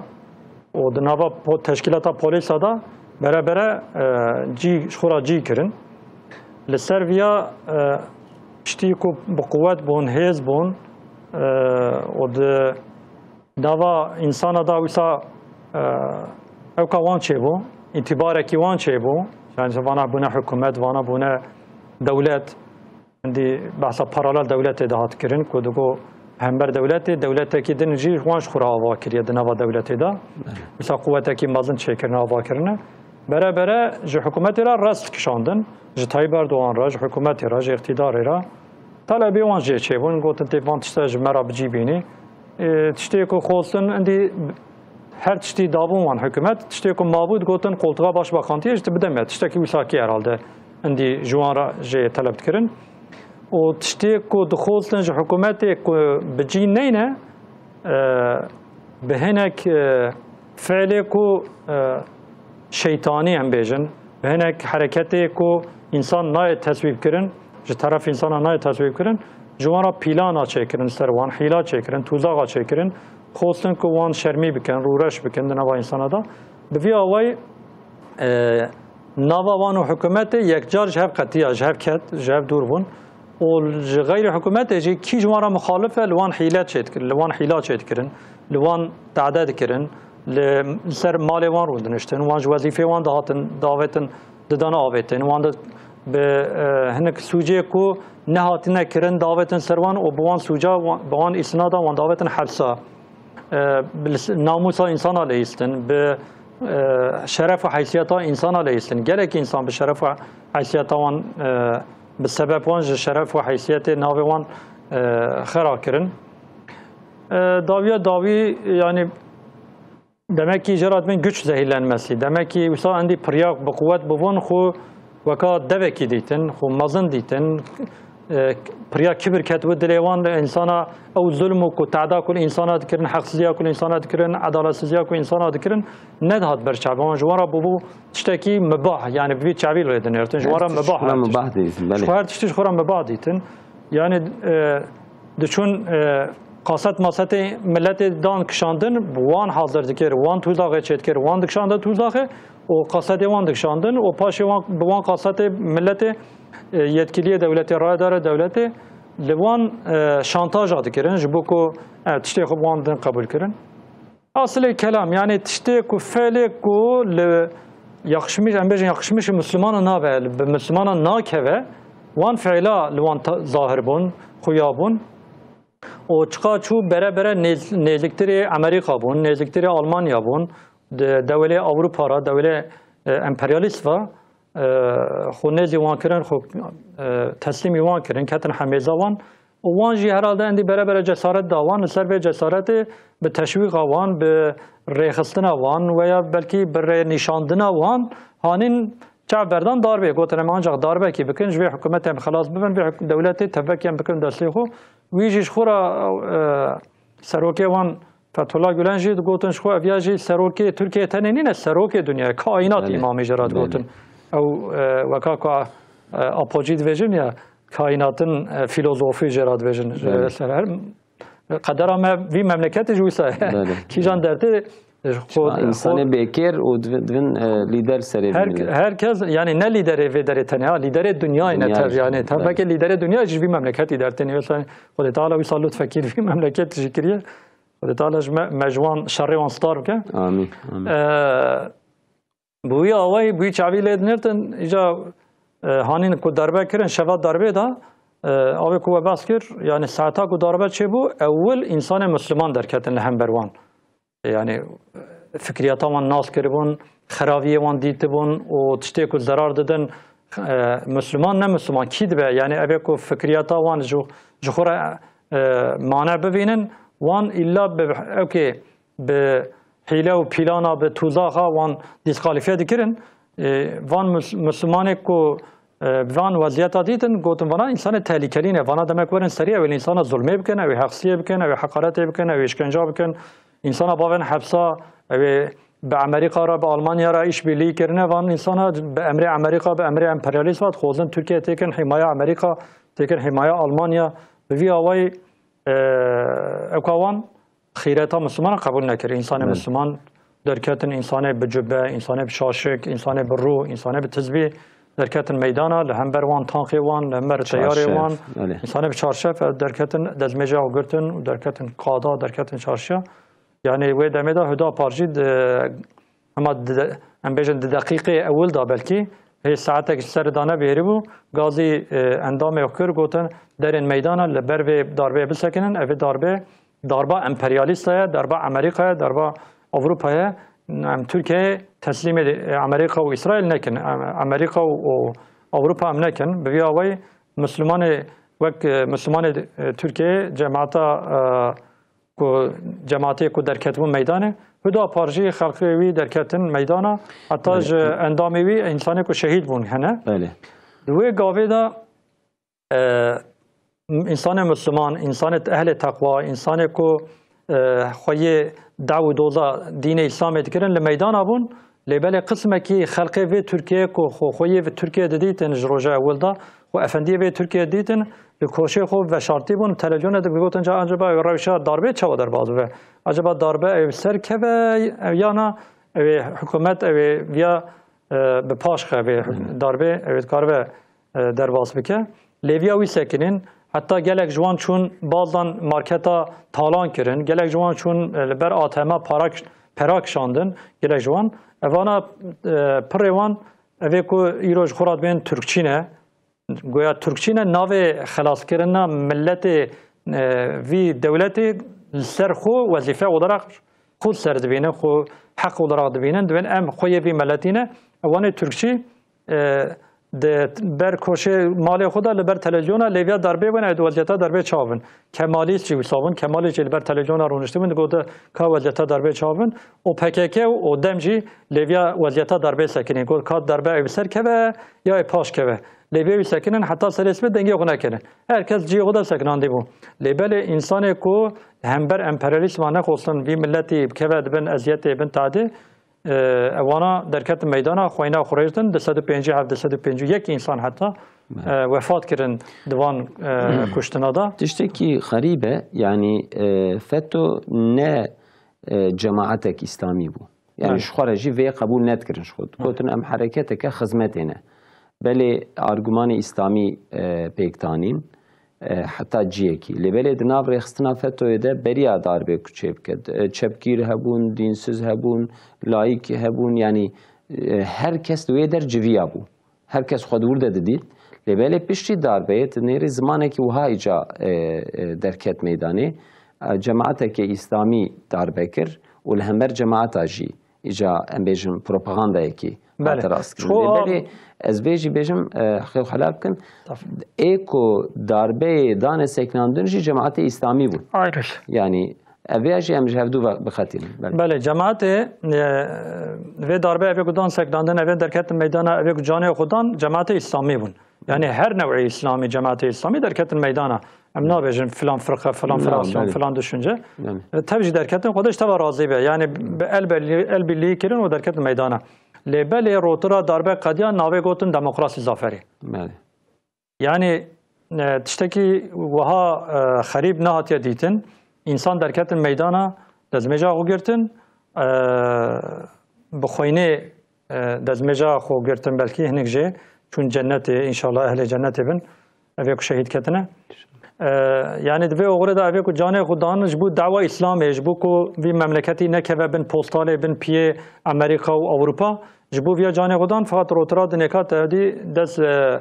û di nava po-, teşkîlata polîsa de bere bere, e, cî, ji xwe re cî kirin. Li ser viya, e, piştî ku bi quwet bûn, hêz bûn, e, û di nava însana da wisa, e, ewka wan çêbû, îtîbarekî wan çêbû. Yani vana bûne hikûmet, vana bûne dewlet. Hindî behsa paralel dewletê de hat kirin, ku digo hember dewletê, dewletekî din jî wan ji xwe re ava kiriye di nava dewletê de. Wisa quwetekî mezin çêkirine, ava kirine. Bere bere ji hikûmetê re rest kişandin. Ji Tayyip Erdogan re, ji hikûmetê re, ji îqtîdarê re. Telebê wan jê çêbûn, gotin tê van tişta ji me re bi cî bînî. E, tiştê ku xwestin, indî her tiştî dabûn wan hikûmet, tiştê ku mabû digotin qoltuxa başbakantiye ji tu bide me. Tiştekî wisa kî herhalde indî ji wan re jê teleb dikirin. Û tiştê ku dixwestin ji hikûmetê ku bi cî neyne, e, bi hinek, e, fiilê ku, e, şeytanî em bêjin, bi hinek hereketê ku însan nayê teswîb kirin, ji teref însana nayê teswîb kirin, ji wan re pîlana çêkirin, ser wan hîla çêkirin, tûzaxa çêkirin, xwestin ku wan şermî bikin, rûreş bikin di nava însana de. Bi vî awayî, e, nava wan û hikûmetê yekcar ji hev qetiya, ji hev ket, ji hev dûr bûn. Û ji xeyrî hikûmetê jî kî ji wan re muxalif e, li wan hîle çêdikir-, li wan hîla çêdikirin, li wan tade dikirin, li, li ser malê wan rûdiniştin, wan ji wezîfê wan dihatin, davêtin, didana avêtin, wan di, bi, e, hinek sûcê ku nehatine kirin, davêtin ser wan û bi wan sûca, wan, bi wan îsnadan, wan davêtin hepsa. E, bi lis-, namûsa însana leyîstin, bi, e, şeref û heysiyeta însana leyîstin. Gelek însan bi şeref û heysiyeta wan, e, bi sebeb wan ji şeref û heysiyetê navê wan, e, xera kirin. E, dawiya dawî, yani, demekî jê re dibên güç zehirlenmesi. Demekî wisa endî pirya bi quwet bibûn, xwe weka devekî dîtin, xwe mezin dîtin, e, piriya kibir ketibû dilê wan, li însana ew zulm û ku teda ku li însana dikirin, heqsiziya ku li însana dikirin, edaletsizliya ku însana dikirin, nedihat ber çavan. Ji wan re bûbû tiştekî mibah, yani bi vî çavî lê dinêrtin. Ji wan re mibah. Her tişt ji xwe re mibah dîtin, belê. Ji xwe her tiştî ji xwe re mibah dîtin. Yani, e, diçûn, e, qaset masetê miletê dan kişandin, wan hazir dikir, wan tûzdaxê çêdikir, wan dikişandin tûzdaxê û qasetê wan dikişandin û paşê wan, bi wan qasetê miletê, e, yetkiliyê dewletê, rayedarê dewletê li wan, e, şantaja dikirin, ji bo ku, e, tiştê xwe bi wan din qebûl kirin. Asilê kelam, yani tiştê ku felê ku li yakışmış, em bêjin yakışmış Müslümana nabe, li bi Müslümana nakeve, wan fiila li wan ta-, zahir bûn, xuya bûn. Û çiqa çû bere bere nêz-, nêziktirê Amerîka bûn, nêziktirê Almanya bûn, de-, dewlê Ewropa re, dewlê, e, emperyalîst ve, e, xwe nêzî wan kirin, xwe, e, teslîmî wan kirin, ketin hemêza wan. Û wan jî herhalde endî bere bere cesaret da wan, li ser vê cesaretê bi teşwîqa wan, bi rêxistina wan veya belkî bi rênîşandina wan hanîn çav berdan darbê. Gotin, em ancaq darbekî bikin, ji vê hikûmetê em xelas bibin, vê hik-, dewletê tevbekê em bikin destê xwe. Wî jî ji xwe re, e, serokê wan Fethullah Gülen jî digotin, ji xwe ev ya jî serokê Tirkiyê tenê nîne, serokê dinyayê, kaînat Belê. îmamî jê re Belê. digotin. Ew, e, weka ku, e, apocî dibêjin ya, kaînatin, e, filozofî jê re dibêjin. Belê. E, ser her, qedera me vî memleketê ji wisa ye. Belê. Kîjan dertê, e, xwe, Şima xwe însanê bêkêr û divin, divin, e, lîder serê Her, bimînin. Her kes, yani ne lîderê vê derê tenê, ha, lîderê dinyayê ne Dinya tev, jî, yani tev belê. belkî lîderê dinyayê ji vî memleketî dertêne. Mesela Xwedê Teala wisa lutfekî vî memleketî jî kiriye. Xwedê Teala ji me, me ji wan şerê wan star bike. Amîn, amîn. E, bi wî awayî, bi wî çavî lê dinirtin, îca, e, hanîn ku darbe kirin, şeva darbê da, e, avê ku we behs kir, yani saeta ku darbe çêbû, ewil însanê Misliman derketin li hember wan. Yani fikriyata wan nas kiribûn, xeraviyê wan dîtibûn û tiştê ku zerar didin, e, Misliman ne Misliman kî dibe? Yani evê ku fikriyata wan ji, ji xwe re, e, mane bibînin, wan îlla bi, ewkê bi hîle û pîlana, bi tûzaxa wan dîskalîfiye dikirin. E, van mis-, Mislimanê ku, e, van weziyeta dîtin, gotin vana însanê tehlikelî ne. Vana demek werin serî, ew ê însana zulmê bikin, ew ê heqsiyê bikin, ew ê heqaretê bikin, ew ê îşkenca bikin. Însana bavên hepsa, ew ê bi Amerîka re, bi Almanya re îşbirlî kirine. Van însana bi emrê Amerîka, bi emrê emperyalîst ve dixwazin Tirkiye têkin hîmaya Amerîka, têkin hîmaya Almanya. Bi vî awayî, e, ewka wan xîreta Mislimanan qebûl nekir. Însanê Belê. Misliman derketin, însanê bi cubbe, însanê bi şaşik, însanê bi rû, însanê bi tizbî derketin meydana, li hember wan tankê wan, li hember teyarê Çarşef, wan, belê. însanê bi çarşef, e, derketin, dezmêja xwe girtin û derketin qada, derketin çarşiya. Yani wê demê de Hüdapar jî di, hema di de-, em bêjin di deqîqê ewil de belkî, hê saetek ji ser dane bêrî bû, gazî, e, endamê xwe kir, gotin, "Derin meydana, li ber vê darbeyê bisekinin, ev ê darbe, darba emperyalîsta ye, darba Amerîka ye, darba Ewropa ye. Em Tirkiyeyê teslîmê, e, Amerîka û Îsraîl nekin, em, Amerîka û, û Ewropa em nekin." Bi vî awayî Mislimanê, wek, e, Mislimanê, e, Tirkiyeyê cemaeta, e, ku cemaatê ku derketibûn meydanê, Hüdapar jî xelqê wî derketin meydana, heta Belê. ji endamê wî însanê ku şehîd bûn hene. Belê. Di wê gavê de, e, însanê Misliman, însanê ehlê teqwa, însanê ku, e, xwe yê daw û doza dînê Îslamê dikirin, li meydana bûn. Lê belê qismekî xelkê vê Tirkiyeyê ku xwe, xwe yê vê Tirkiyeyê didîtin ji roja ewil de, xwe efendiyê vê Tirkiyeyê dîtin, li koşê xwe veşartî bûn, televizyonê digotin, ca acaba ew rewşa darbê çawa derbas bibe? Acaba darbe ew ser keve, ew ya na, ew ê hikûmet, ew ê viya, e, bi paş xe vê Hı hı. darbê, ew ê dikaribe, e, derbas bike. Lêviya wî sekinîn, heta gelek ji wan çûn baz dan marketa talan kirin, gelek ji wan çûn, e, li ber A T M para kiş-, pera kişandin, gelek ji wan. Evana, e, pirê wan, evê ku îro ji xwe re dibên Tirkçî ne, goya Tirkçî ne, navê xelaskirina miletê, e, vî dewletê li ser xwe wezîfe olarak xwe ser dibînin, xwe heq olarak dibînin, dibên em xwe yê vî miletî ne, ewanê Tirkçî, e, di ber koşê malê xwe de li ber televizyona lêviya darbê bûn, ew di weziyeta darbê çawa bin. Kemalîst jî wisa bûn. Kemalîst jî li ber televizyona rûniştibûn, digot, ka weziyeta darbê çawa bin. Û P K K û dem jî lêviya weziyeta darbê sekinî. Got, ka darbe ew bi ser keve ya ê paş keve. Lê bê wî sekinin heta serê sibê dengê xwe nekirin. Her kes cihê xwe de sekinandî bû. Lê belê însanê ku hember emperyalîzma nexwestin vî miletî bikeve di bin eziyetê, bin tadê, e, ewana derketin meydana, xweyna xwe rêzdin, du sed û pêncî heft, du sed û pêncî û yek însan heta, e, wefat kirin di van, e, kuştina de. Tiştekî xerîb e, yanî, e, feto ne, e, cemaetek îslamî bû. Yani ji xwe re jî vê qebûl nedikirin ji xwe. Gotin em hereketeke xizmetê ne. Belê argûmanê îslamî, e, pêk danîn, e, heta ciyekî. Lê belê di nav rêxistina fetoyê de beriya darbê ku çêbike, e, çepgîr hebûn, dînsiz hebûn, layîk hebûn, yani, e, her kes di wê der civiya bû. Her kes xwe di wir de didît. Lê belê piştî darbeyê tu nêrî zimanekî wiha îca, e, e, derket meydanê. E, cemaetekê îslamî darbe kir û li hember cemaeta jî îca, em bêjin, propagandayekî hate rastkirin. Lê belê ez vê jî bêjim, e, heqê xwe helal bikin. Ê ku darbeyê dane sekinandin jî cemaetê îslamî bûn. Ayrı. Yani, ev ya jî em ji hevdû ve-, bixetînin. Belê. Belê, cemaetê, e, vê darbe evê ku dan sekinandin, evê derketin meydana, evê ku canê xwe dan, cemaetê îslamî bûn. Yani her newê îslamî, cemaetê îslamî derketin meydana. Em nabêjin filan firqe, filan firasyon, filan düşünce. E, tev jî derketin, Xwedê ji te ve razî be. Yani bi el belî-, el birliği kirin û derketin meydana. Lê belê rotira darbe qediya navê gotin demokrasî zaferî. Belê. Yani, e, tiştekî wiha, e, xerîb nehatiye dîtin. Însan derketin meydana, dezmêja xwe girtin, e, bi xweynê, e, dezmêja xwe girtin, belkî hinek jê çûn cennetê, înşallah ehlê cennetê bin, evê ku şehîd ketine. E, yani di vê oxirê de evê ku canê xwe dan ji bo dawa Îslamê, ji bo ku vî memleketî nekeve bin postalê, bin piyê Amerîka û Ewropa, ji bo viya canê xwe dan, feqet rotira di nêka te dî dest, e,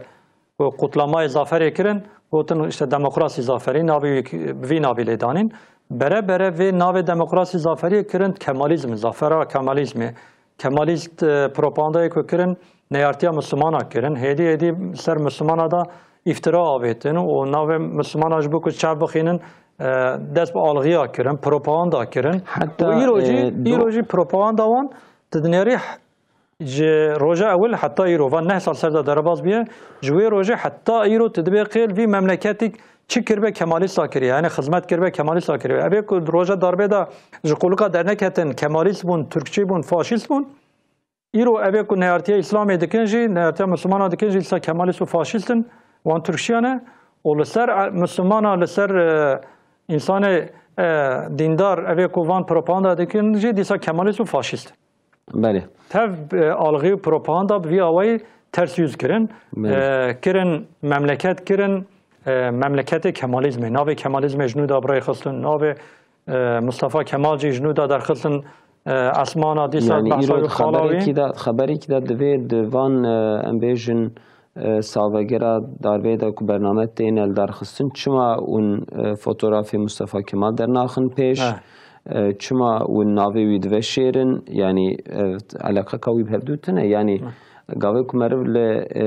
ku kutlamayê zaferê kirin, gotin işte demokrasî zaferî, navê wî ki-, bi vî navî lê danîn. Bere bere vê navê demokrasî zaferiyê kirin kemalîzm, zafera kemalîzmê. Kemalîst, e, propagandayê ku kirin, neyartiya Mislimana kirin. Hêdî hêdî ser Mislimana da îftira avêtin û navê Mislimana ji bo ku çav bixînin, e, dest bi alxiya kirin, propaganda kirin. Heta, û îro jî, e, do- îro jî propaganda wan tu dinêrî Ji roja ewil heta îro, van neh sal ser de derebaz bûye, ji wê rojê heta îro tu dibê qêl vî memleketîk çi kiribe kemalîsta kiriye, yani xizmet kiribe kemalîsta kiriye. Evê ku di roja darbê de ji qulika derneketin kemalîst bûn, Türkçî bûn, faşîst bûn. Îro evê ku neyartiya Îslamê dikin jî, neyartiya Mislimana dikin jî dîsa kemalîst û faşîst in, wan Türkçiya ne. Û li ser, e, Mislimana, li ser, e, însanê, e, dîndar, evê ku van propaganda dikin jî dîsa kemalîst û faşîst in. Belê. Tev, e, algî û propaganda bi vî awayî ters yüz kirin. Belê. E, kirin memleket kirin, e, memleketê Kemalizmê. Navê Kemalizmê ji nû de bi rê xistin, navê, e, Mustafa Kemal jî ji nû de derxistin, e, esmana dîsa. Yani behsa îro wî xala wî. Xeberekî de, xeberekî de divê di van, e, em bêjin, e, salvegera darbeyê de ku bername têne lidarxistin, çima hûn, e, fotografê Mustafa Kemal dernaxin pêş? He. E, çima hûn navê wî diveşêrin? Yanî, e, eleqeka wî bi hevdû tune? Yanî, he, gavê ku meriv li, e,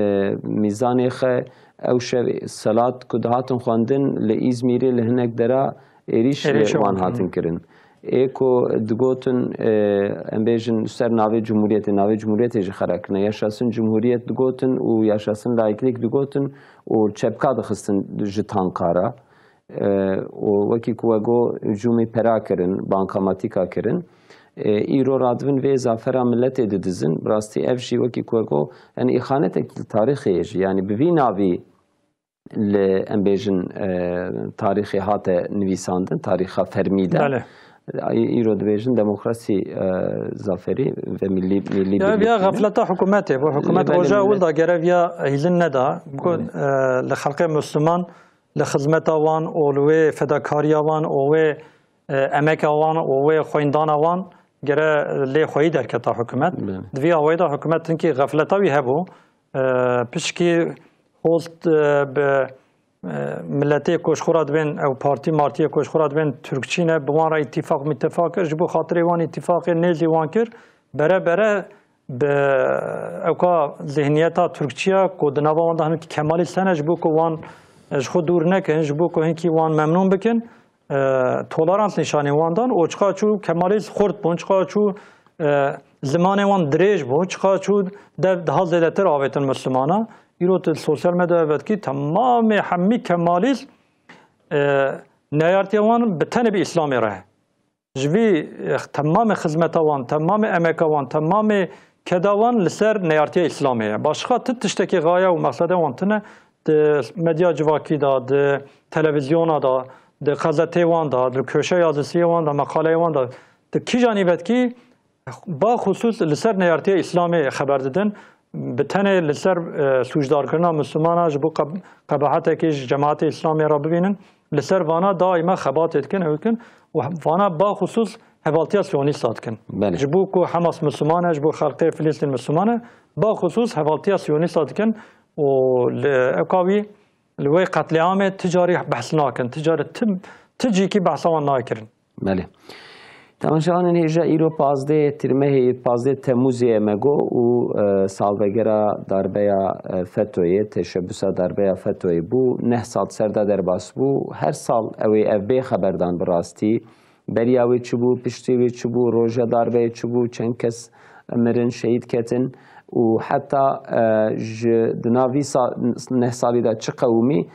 mîzanê xe ew şev selat ku dihatin xwendin li Îzmîrê li hinek dera êrîş li êrîş wan wan, hatin, hı, kirin. Ê ku digotin, e, em bêjin ser navê Cumhuriyetê, navê Cumhuriyetê jî xera kirine. Yaşasın Cumhuriyet digotin û Yaşasın Laiklik digotin û çepka dixistin ji tanka re. E, û wekî ku we got, cûmî pera kirin, bankamatîka kirin. E, îro radibin vê zafera miletê didizin. Bi rastî ev jî wekî ku we got, yani îxanetek li tarîxê ye jî. Yani bi vî navî li, em bêjin, e, tarîxê hate nivîsandin, tarîxa fermî de. Belê. Î-, îro dibêjin demokrasî, e, zaferî ve milî, milî birlikî ne. Ya, ya xefleta hikûmetê. Bu hikûmet roja ewil de gere viya hîzin neda. Belê. Ku, e, li xelqê Misliman, li xizmeta wan û li wê fedakariya wan û wê, e, emeka wan û wê xwendana wan gere lê xweyî derketa hikûmet. Belê. Di vî awayî de hikûmet hinkî xefleta wî hebû. E, pişkî host, e, bi, e, miletê ku ji xwe re dibên, ew partî martiyê ku ji xwe re dibên Tirkçî ne, bi wan re îtîfaq mîtîfaq kir, ji bo xatirê wan îtîfaqê nêzî wan kir, bere bere bi ewka zihniyeta Tirkçiya ku di nava wan de hinkî kemalîst hene, ji bo ku wan, e, ji xwe dûr nekin, ji bo ku hinkî wan memnûn bikin, e, tolerans nîşanî wan dan û çiqa çû kemalîst xurt bûn, çiqa çû, e, zimanê wan dirêj bû, çiqa çû dev daha zêdetir avêtin Mislimana. Îro tu sosyal medyaya vedkî temamê hemî Kemalîst, e, neyartiya wan bi tenê bi Îslamê re. Ji vî, e, temamê xizmeta wan, temamê emeka wan, temamê keda wan li ser neyartiya Îslamê ye. Başqa ti tiştekî gaye û mexsede wan tine, di medya civakî de, di televizyona de, di xezetê wan de, di köşe yazisiye wan de, meqaleyê wan de, di kîjanî vedkî, baxusus li ser neyartiya Îslamê xeber didin. Bi tenê li ser, e, sûcdarkirina Mislimana ji bo qeb-, qebahetekê ji cemaetê Îslamê re bibînin, li ser vana daîma xebatê dikin, ew dikin û vana baxusus hevaltiya Siyonîsta dikin. Belê. Ji bo ku Hamas Misliman e, ji bo xelkê Filistîn Misliman e, baxusus hevaltiya Siyonîsta dikin û li ewka wî li wê qetlîamê ti carî behs nakin, ti carî ti, ti cîkî behsa wan nayê kirin. Belê. Temaşevanên hêja, îro pazdeh tîrmehê, pazdeh Temûzê ye me got û, e, salvegera darbeya, e, FETO'yê, teşebbüsa darbeya FETO'yê bû. Neh sal ser de derbas bû. Her sal ew ê ev bê xeberdan bi rastî. Beriya wê çi bû, piştî wê çi bû, roja darbeyê çi bû, çend kes mirin, şehîd ketin û heta, e, ji di nav vî sa-, neh salî de çi qewimî, e,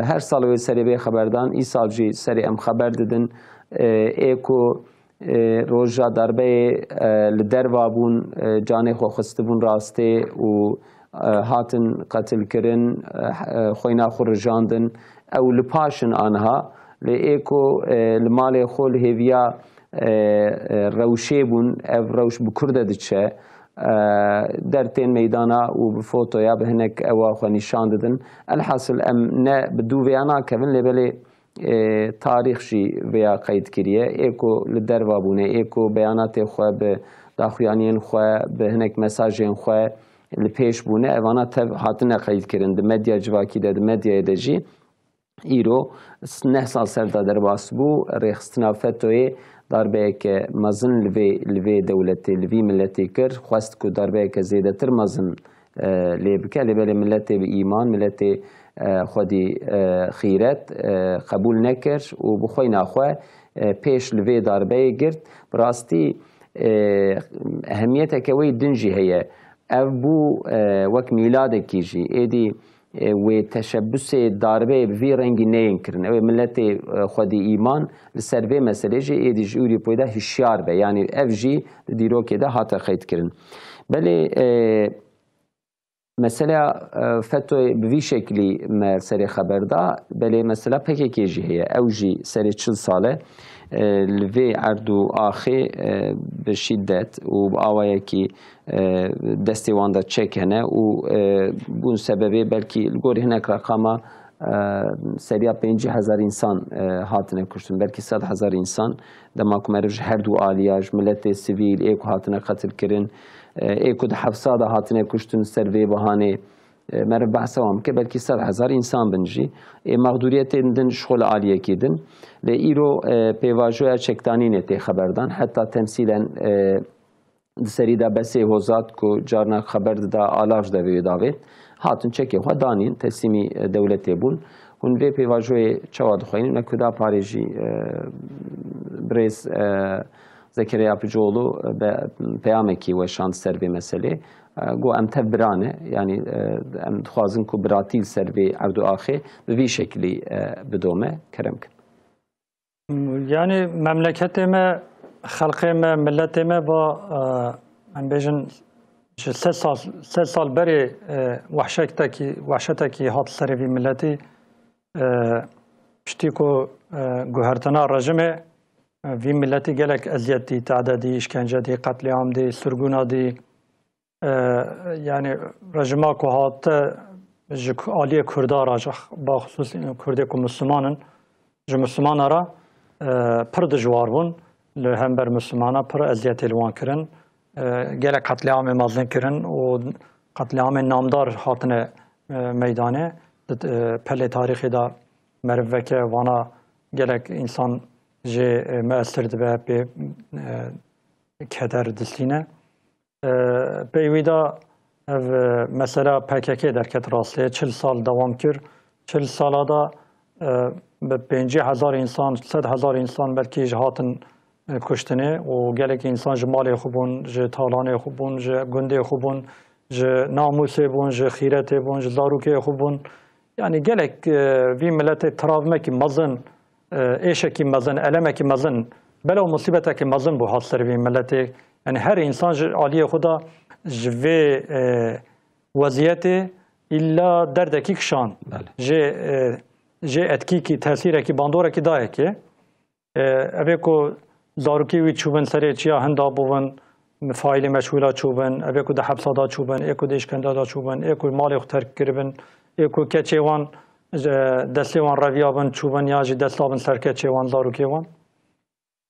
her sal wê serê bê xeberdan, îsal jî serê em xeber didin. E, ê ku, e, roja darbeyê, e, li derva bûn, e, canê xwe xistibûn rastê û, e, hatin qetilkirin, e, e, xweyna xwe rijandin. Ew li paş in aniha. Lê ê ku, e, li malê xwe li hêviya, e, e, rewşê bûn, ev rewş bi kur de diçe, e, dertên meydana û bi fotoya bi hinek ewa xwe nîşan didin. Elhasil em ne bi dû vêya nakevin, lê belê, e, tarîx jî vêya qeyd kiriye. Ê ku li derva bûne, ê ku beyanatê xwe bi daxuyaniyên xwe, bi hinek mesajên xwe li pêş bûne, evana tev hatine qeyd kirin. Di medya civakî de, di medyayê de jî îro s-, neh sal ser de derbas bû. Rêxistina FETO'yê darbeyeke mezin li vê, li vê dewletê, li vî miletê kir. Xwest ku darbeyeke zêdetir mezin, e, lê bike. Lê belê miletê bi îman, miletê, e, xwedî, e, xîret, e, qebûl nekir û bi xweyna xwe, e, pêş li vê darbeyê girt. Bi rastî, e, ehemiyeteke wê din jî heye. Ev bû, e, wek mîladekî jî. Êdî, e, wê teşebbusê darbeyê bi vî rengî neyên kirin. Ew ê miletê, e, xwedî îman li ser vê meselê jî êdî ji Ewropayê de hişyar be. Yanî ev jî di dîrokê de hate qeyd kirin. Belê, e, mesela, e, FETO'yê bi vî şeklî me serê xeber da, belê mesela P K K jî heye. Ew jî serê çil sal e, e, li vê erd û axê, e, bi şîdet û bi awayekî, e, destê wan de çek hene û, e, bûn sebebê belkî li gorî hinek reqama, e, seriya pêncî hezar însan, e, hatine kuştin, belkî sed hezar însan, dema ku meriv ji her du aliya, ji miletê sivîl, ê ku hatine qetilkirin, e, ê ku di hefsa de hatine kuştin ser vê bahanê, e, meriv behsa wan bike, belkî sed hezar însan bin jî. Ê mexdûriyetên din ji xwe li aliyekî din. Lê îro, e, pêvajoya çekdanînê tê xeberdan. Heta temsîlen, e, di serî de Besê Hozat ku carna xeber dida, alav ji devê wê davêt, hatin çekê xwe danîn, teslîmî, e, dewletê bûn. Hûn vê pêvajoyê çawa dixweynin? Me ku da parê jî, e, birêz, e, Zekeriya Picoğlu, e, be-, peyamekî weşand ser vê meselê. E, got, em tev bira ne, yanî, e, em dixwazin ku biratî li ser vê erd û axê bi vî şeklî, e, bidome. Kerem kin. Yanî memleketê me, xelkê me, miletê me va, e, em bêjin ji sed sal, sed sal berê, e, wehşetekî, wehşetekî hat serê vî miletî, e, piştî ku, e, guhertina rejimê, e, vî miletî gelek eziyet dî, tade dî, îşkence dî, qetlîam dî, sirgûna dî, e, yanî rejima ku hate ji ku-, aliyê Kurda re, ji, baxusus Kurdê ku Misliman in, ji Mislimana re, e, pir dijwar bûn, li hember Mislimana pir eziyetê li wan kirin, e, gelek qetlîamê mezin kirin û qetlîamên namdar hatine, e, meydanê. Di, e, pelê tarîxê de meriv veke vana gelek însan jê, e, miesir dibe, pê, e, keder distîne. E, pey wî de ev, e, mesela P K K derket rastê, çil sal dewam kir. Çil sala de, e, bi pêncî hezar însan, sed hezar însan belkî ji hatin, e, kuştinê û gelek însan ji malê xwe bûn, ji talanê xwe bûn, ji gundê xwe bûn, ji namûsê bûn, ji xîretê bûn, ji zarokê xwe bûn. Yanî gelek, e, vî miletê travmekî mezin, e, êşekî mezin, elemekî mezin, bela û musîbetekî mezin bû hat ser vî miletê. Yanî her însan ji aliyê xwe de ji vê, e, weziyetê îlla derdekî kişand. Belê. Jê, e, jê etkîkî, tesîrekî, bandorekî dayekê. E, evê ku zarokê wî çûbin serê çiya hinda bûbin, faîlê meçhûla çûbin, evê ku di hepsa da çûbin, ê ku di îşkence da çûbin, ê ku malê xwe terk kiribin, ê ku keçê wan, e, destê wan reviyabin çûbin ya jî dest dabin ser keçê wan, zarokê wan.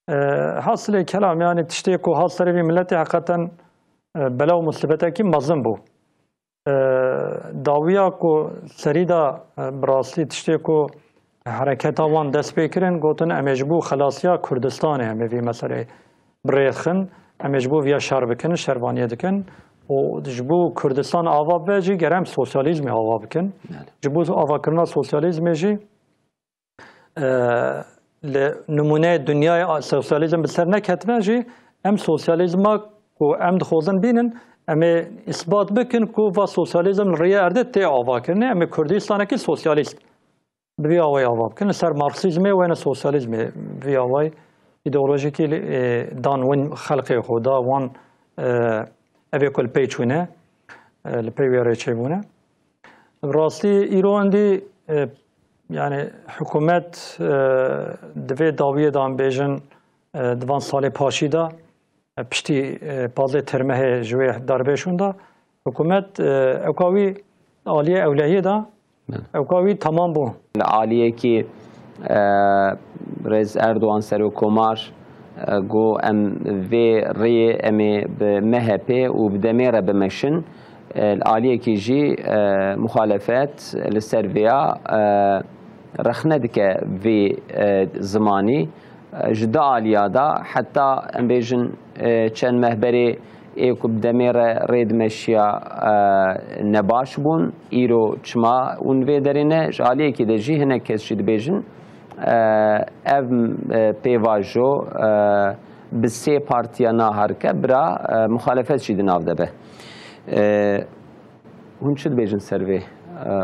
E, hasilê kelam, yanî tiştê ku hat serê vî miletê heqeten, e, bela û musibetekî mezin bû. E, dawiya ku serî de, e, bi rastî tiştê ku hereketa wan dest pê kirin, gotin, "Em ê ji bo xelasiya Kurdistanê em ê vî meseleyê bi rê xin, em ê ji bo viya şer bikin, şervaniyê dikin û ji bo Kurdistan ava bibe jî gere em sosyalîzmê ava bikin." Belê. Ji bo avakirina sosyalîzmê jî e, li nimûneyê dinyayê a-, sosyalîzm bi ser neketine jî, em sosyalîzma ku em dixwazin bînin, em ê îsbat bikin ku va sosyalîzm li rêya erdê tê avakirinê, em ê Kurdistanekî sosyalîst bi vî awayî ava bikin. Li ser Marksîzmê wêne sosyalîzmê bi vî awayî îdeolojîkî, e, dan win xelqê xwe da wan, e, evê ku li pey çûne, e, li pey wê rê çêbûne. Bi rastî îro endî, e, yani hikûmet, e, di vê dawiyê de em bêjin, e, di van salê paşî de, e, piştî, e, pazdeh Termehê ji wê darbê şûn de, hikûmet, e, ewka wî aliyê ewlehiyê de, Belê. ewka wî tamam bû. Li aliyekî, e, Rêz Erdogan Serokkomar, e, got, "Em vê rêyê em ê bi M H P û bi demê re bimeşin." E, li aliyekî jî, e, muxalefet li ser vêya, e, rexne dike vî, e, zimanî. E, ji du aliya de heta em bêjin, e, çend meh berê ê ku bi demê re rê dimeşiya, e, nebaş bûn. Îro çima hûn vê derê ne? Ji aliyekî de jî hinek kes jî dibêjin, e, ev, e, pêvajo, e, bi sê partiya naharike bira, e, muxalefet jî di nav de be. E, hûn çi dibêjin ser vê, e,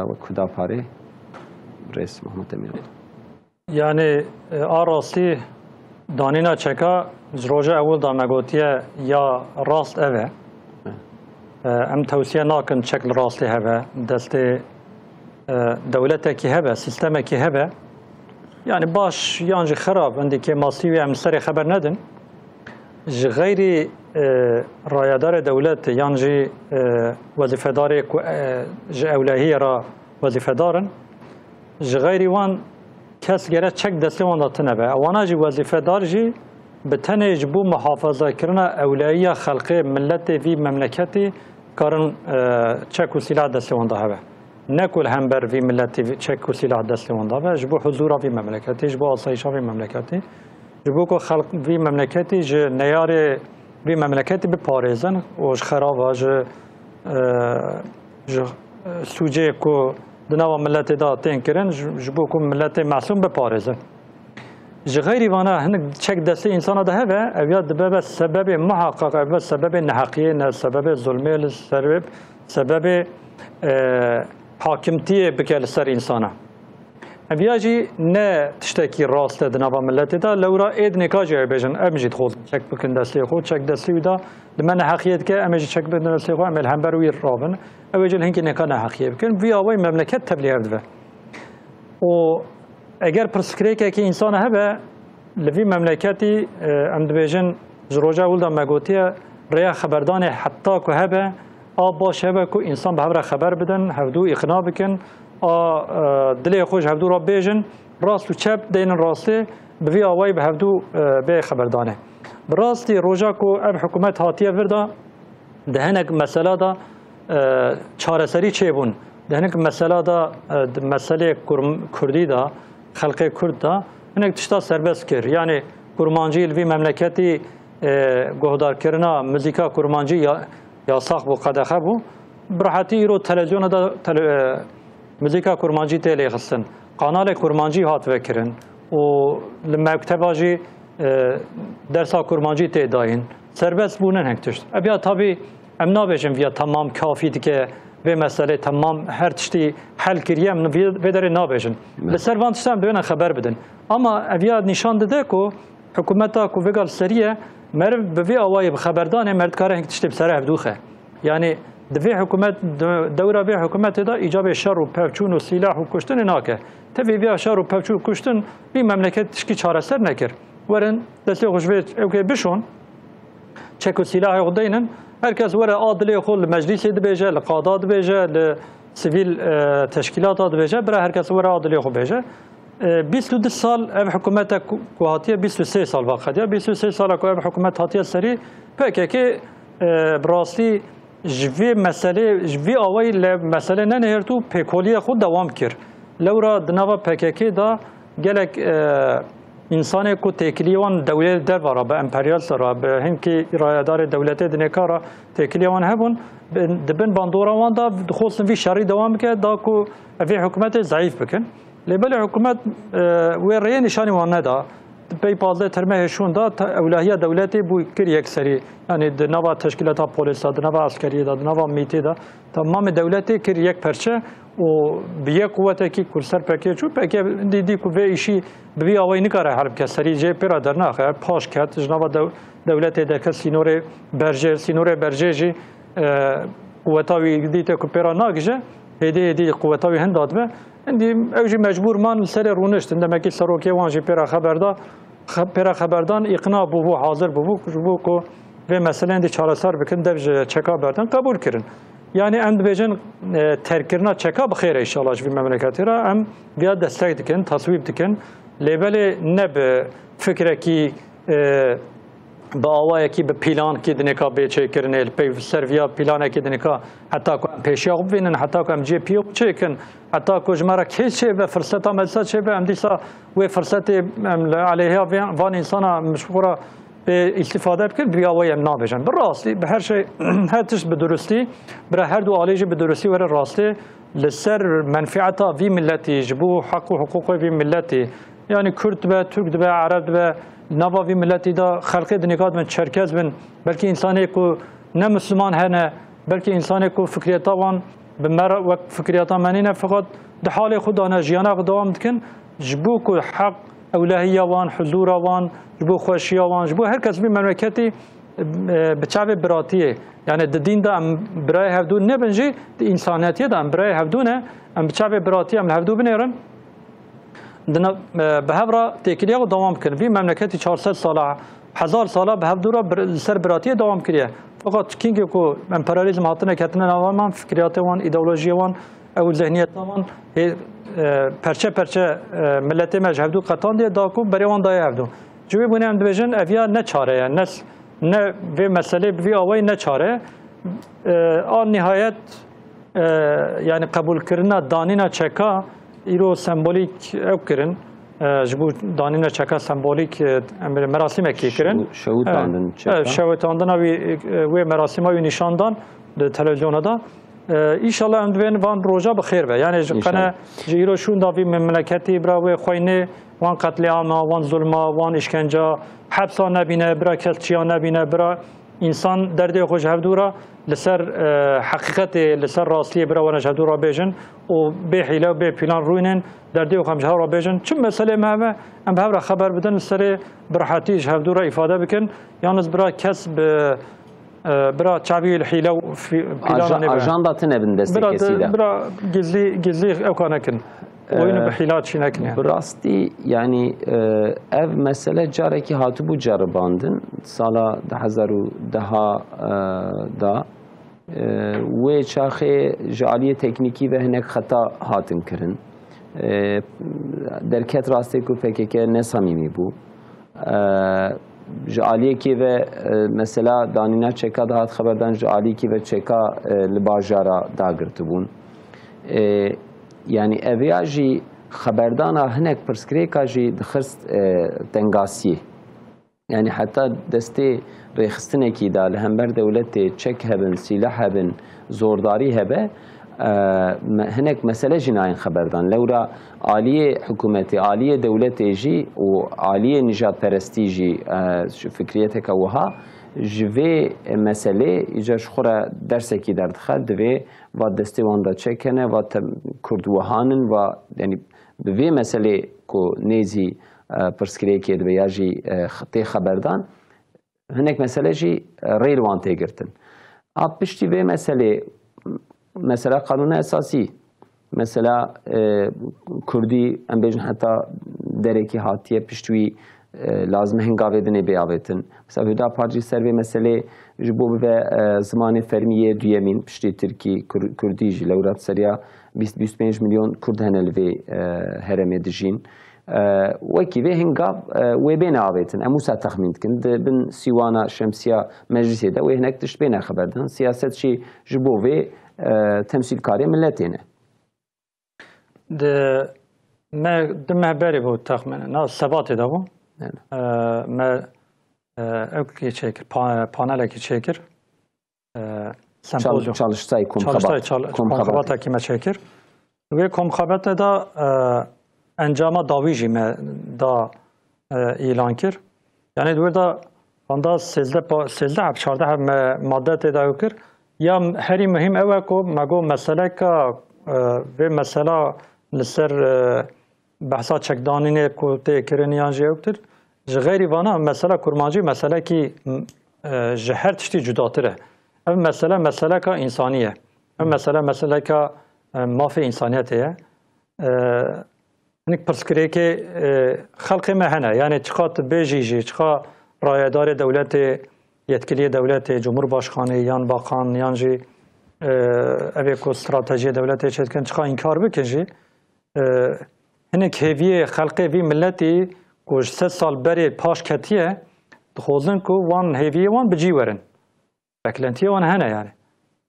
wek Hudaparê? Rêz Muhammed Emîn. Yani, e, a rastî danîna çeka ji roja ewil de me gotiye ya rast ev e. E, em tewsiye nakin çek li rastî hebe, destê, e, dewletekî hebe, sîstemekî hebe. Yani baş yan jî xirab, hindî kêmasî wî em li serê xeber nedin. Ji xeyrî, e, rayedarê dewletê yan jî, e, wezîfedarê ku, e, ji ewlehiyê re wezîfedar in, ji xeyrî wan kes gere çek destê wan de tune be. Wana jî wezîfedar jî bi tenê ji bo muhafazakirina ewlehiya xelkê, miletê vî memleketî karin, e, çek û sîlah destê wan de hebe. Ne ku li hember vî miletî çek û sîlah destê wan de be, ji bo huzûra vî memleketî, ji bo asayîşa vî memleketî, ji bo ku xelk vî memleketî ji neyarê vî memleketî biparêzin û ji xerava, ji, e, ji, e, sûcê ku di nava miletê de tên kirin, ji, ji bo ku miletê mesûm biparêzin. Ji xeyrî vana hinek çek destê însana de hebe, ev ya dibe be sebebê muhaqqaq, ev be sebebê neheqiyê, ne sebebê zulmê li ser wê, sebebê, e, hakimtiyê bike li ser însana. Ev ya jî ne tiştekî rast e di nava miletê de, lewra êd nêka jî ew bêjin, em jî dixwazin çek bikin destê xwe, çek destê wî de di me neheqiyê dike, em ê jî çek bikin destê xwe, em ê li hember wî rabin, ew ê jî li hinkî nêka neheqiyê bikin. Vî awayî memleket tevlî hev dibe. Û eger pirsgirêkekî însana hebe, li vî memleketî, e, em dibêjin, ji roja ewil de me gotiye, rêya xeberdanê heta ku hebe, a baş hebe ku însan bi hev re xeber bidin, hevdû îqna bikin, a, e, dilê xwe ji hevdû re bêjin, rast û çep deynin rastê, bi vî awayî bi hevdû, e, bê xeberdanê. Bi rastî roja ku ev hikûmet hatiye vir de, di hinek mesela de, e, çareserî çêbûn. Di hinek mesela de, e, di meselê kurm-, kurdî de, xelkê kurd de, hinek tişta serbest kir. Yanî kurmancî li vî memleketî, e, guhdarkirina muzîka kurmancî ya-, yasax bû, qedexe bû. Bi rehetî îro televîzyona de tele-, e, muzîka kurmancî tê lêxistin. Kanalê kurmancî hat vekirin û li mekteba jî, e, dersa kurmancî tê dayîn. Serbest bûne hinek tişt. Ev ya tabî Em nabêjin viya temam kafî dike, vê meselê temam her tiştî hel kiriye, em vê, vê derê nabêjin. Li ser van tiştan em divêne xeber bidin. Ama ev ya nîşan dide ku hikûmeta ku vêga li serî ye, meriv bi vê awayê bi xeberdanê meriv dikare hin tiştê bi ser hevdû xe. Yani di vê hikûmet, de-, dewra vê hikûmetê de îcabê şer û pevçûn û sîlah û kuştinê nake. Tevî vê şer û pevçûn û kuştin vî memleket tişkî çareser nekir. Werin destê xwe ji vê ewkê bişon, çek û sîlahê xwe deynin, her kes were a dilê xwe li meclîsê dibêje, li qada dibêje, li sivîl, e, teşkîlata dibêje, bira her kes were a dilê xwe bêje. E, bîst û du sal ev hikûmete ku, ku hatiye, bîst û sê sal vaqediya, bîst û sê sala ku ev hikûmet hatiye serî, P K K, e, bi rastî ji vê meselê, ji vê awayî li meselê nenihêrt û pêkoliyê xwe dewam kir. Lewra di nava P K K de gelek, e, însanê ku têkiliyê wan dewlê derva re, bi emperyalista re, bi hinkî rayedarê dewletê dinêka re têkiliyê wan hebûn, bin, di bin bandora wan de dixwestin vî şerî dewam bike, da ku ev vê hikûmetê zeîf bikin. Lê belê hikûmet, e, wê rêyê nîşanî wan neda. Pey pazdeh termehê şûn da te-, ewlehiya dewletê bû kir yekserî. Yanî di nava teşkîlata polîsa, di nava eskeriyê de, di nava mîtê de, tamamê dewletê kir yek perçe û bi yek quwetekî ku li ser P K K çû, P K K dî, dî ku vê îşî bi vî awayî nikare hel bike, serî jê pê re dernaxe, paş ket, ji nava dew-, dewletê derket, sînorê berjê, sînorê berjê jî, e, quweta wî dîte ku pê re nagije, hêdî hêdî quweta wî hin dadibe. Hindî ew jî mecbûr man li serê rûniştin. Demekî serokê wan jî pê re xeber da, xe-, pê re xeberdan îqna bûbû, hazir bûbû, ji bo ku vê meseleyên dî çareser bikin, dev ji çeka berdin, qebûl kirin. Yani em dibêjin, e, terkkirina çeka bi xêr e înşallah ji vî memleketê re. Em viya destek dikin, taswîb dikin. Lê belê ne bi fikrekî, e, bi awayekî, bi pîlankî dinêka bê çêkirinê, li pey ser viya pîlanekî dinêka heta ku em pêşiya xwe bibînin, heta ku em cihê piyê xwe çêkin, heta ku ji me re kêş çêbe, firseta meclisa çêbe, em dîsa wê firsetê em li aleyhiya vê, van însana em ji xwe re bê îstîfade bikin, bi awayî em nabêjin. Bi rastî, bi her şey, her tişt bi durustî, bira her du alî jî bi durustî were rastê, li ser menfieta vî miletî, ji bo heq û hiqûqê vî miletî, yani Kurd dibe, Türk dibe, Ereb dibe, nava vî miletî de xelqê dinêka dibin, Çerkez bin, belkî însanê ku ne Misliman hene, belkî însanê ku fikriyeta wan bi me re wek fikriyeta me nîne, feqet di halê xwe de ne, jiyana xwe dewam dikin, ji bo ku heq, ewlehiya wan, huzûra wan, ji bo xweşiya wan, ji bo her kes vî memleketî, e, bi çavê biratiyê, yani di dîn de em birayê hevdû nebin jî, di însaniyetiyê de em birayê hevdû ne, em bi çavê biratiyê em li hevdû binêrin. Di nav, e, bi hev re têkiliyê xwe dewam bikin. Vî memleketî çar sed sala, hezar sala bi hevdû re bir, li ser biratiyê dewam kiriye. Feqet kingê ku emperyalîzm hatine ketine nava me, fikriyatê wan, îdeolojiyê wan, ew zihniyeta wan, hê, e, perçe perçe, e, miletê me ji hevdû qetandiye, da ku berê wan daye hevdû. Ji wê bûnê em dibêjin, ev ya ne çare ye, ne, ne vê meselê bi vî awayî ne çare ye. E, a nihayet, e, yani qebûlkirina danîna çeka îro sembolîk ew kirin, e, ji bo danîna çeka sembolîk, e, em bê merasîmekî kirin. Şew-, şewitandin E, çeka. E, şewitandina wî, e, wê merasîma wî nîşan dan di televizyona de. E, înşallah em divên van roja bi xêr be. Yani ji İnşallah. Qene ji îro şûnda vî memleketî bira wê xweynê wan qetlîama, wan zulma, wan îşkenca, hepsa nebîne, bira kes çiya nebîne, bira însan derdê xwe ji hevdû re li ser, e, heqîqetê, li ser rastiyê bira were ji hevdû re bêjin û bê hîle û bê pîlan rûnên derdê xwe em ji hev re bêjin. Çi meselê me hebe, em bi hev re xeber bidin, li serê bi rehetî ji hevdû re îfade bikin. Yalnız bira kes bi, e, bira çavî li hîle û fî-, pîlana Aja-, nebe. Ajanda tine bin destê Bira kesî de, de. Bira gizlî, gizlî ew ka nekin. Oyunu E, bi hîla çî nekin yani. Bi rastî, yani, e, ev mesele carekî hatibû ceribandin. Sala du hezar û deh, e, da, e, wê çaxê ji aliyê teknîkî ve hinek xeta hatin kirin. E, derket rastê ku P K K ne samîmî bû. E, ji aliyekê ve, e, mesela danîna çeka dihat xeberdan, ji aliyekê ve çeka, e, li bajara dagirtibûn. E, yani ev ya jî xeberdana hinek pirsgirêka jî dixist, e, tengasiyê. Yani heta destê rêxistinekî de li hember dewletê çek hebin, sîleh hebin, zordarî hebe, e, me-, hinek mesele jî nayên xeberdan. Lewra aliyê hikûmetê, aliyê dewletê jî û aliyê nijadperestî jî, e, şu fikriyeteke wiha Ji vê meselê îcar ji xwe re dersekî derdixe, divê va destê wan de çek hene, va te Kurd wihan in, va, yanî bi vê meselê ku nêzî, e, pirsgirêkê dibe ya jî, e, tê xeberdan, hinek mesele jî, e, rê li wan tê girtin. A piştî vê meselê, mesela qanûna esasî, mesela, e, Kurdî, em bêjin heta derekî hatiye pişt wî, e, lazim e hingavê dinê bê avêtin. Mesela Hüdapar jî ser vê meselê ji bo bibe, e, zimanê fermî yê duyemîn, piştî Tirkî, Kur-, Kurdî jî lewra di seriya bîst bîst pênc milyon Kurd hene li vê, e, herêmê dijîn. E, wekî vê hingav, e, wê bêne avêtin. Em wisa texmîn dikin. Di bin sîwana şemsiya meclisê de wê hinek tişt bêne xeberdan. Siyaset jî ji bo vê, e, temsîlkarê miletê ne. Di me, di meh berê bû texmînê, na sebatê de bû. Evet. E, me, e, ew kê çêkir, pa-, panelekî çêkir. E, Çal-, sempozyum. Çalıştay Komxebat. Çalıştay çal-, Komxebat. Komxebatekî me çêkir. Wê komxebate de, e, encama dawî jî me da, e, îlan kir. Yanî di wir de vanda sêzdeh pa-, sêzdeh heb, çardeh heb me madde tê de ew kir. Ya herî muhîm ew e ku me got meseleka, e, vê mesela li ser, e, behsa çekdanînê ku tê kirin yan jî ew tir. Ji xeyrî vana mesela kurmancî meselekî, e, ji her tiştî cudatir e. Ev mesele meseleka însanî ye. Ev mesele meseleka, e, mafê însaniyetê ye. E, hinek pirsgirêkê, e, xelkê me hene. Yanî çiqa tu bêjî jî, çiqa rayedarê dewletê, yetkiliyê dewletê, cumhurbaşkanê yan bakan yan jî, e, evê ku stratejiyê dewletê çêdikin, çiqa înkar bikin jî, e, hinek hêviyê xelkê vî miletî ku ji sed sal berê paş ketiye, dixwazin ku wan hêviyê wan bi cî werin. Beklentiyê wan hene yani.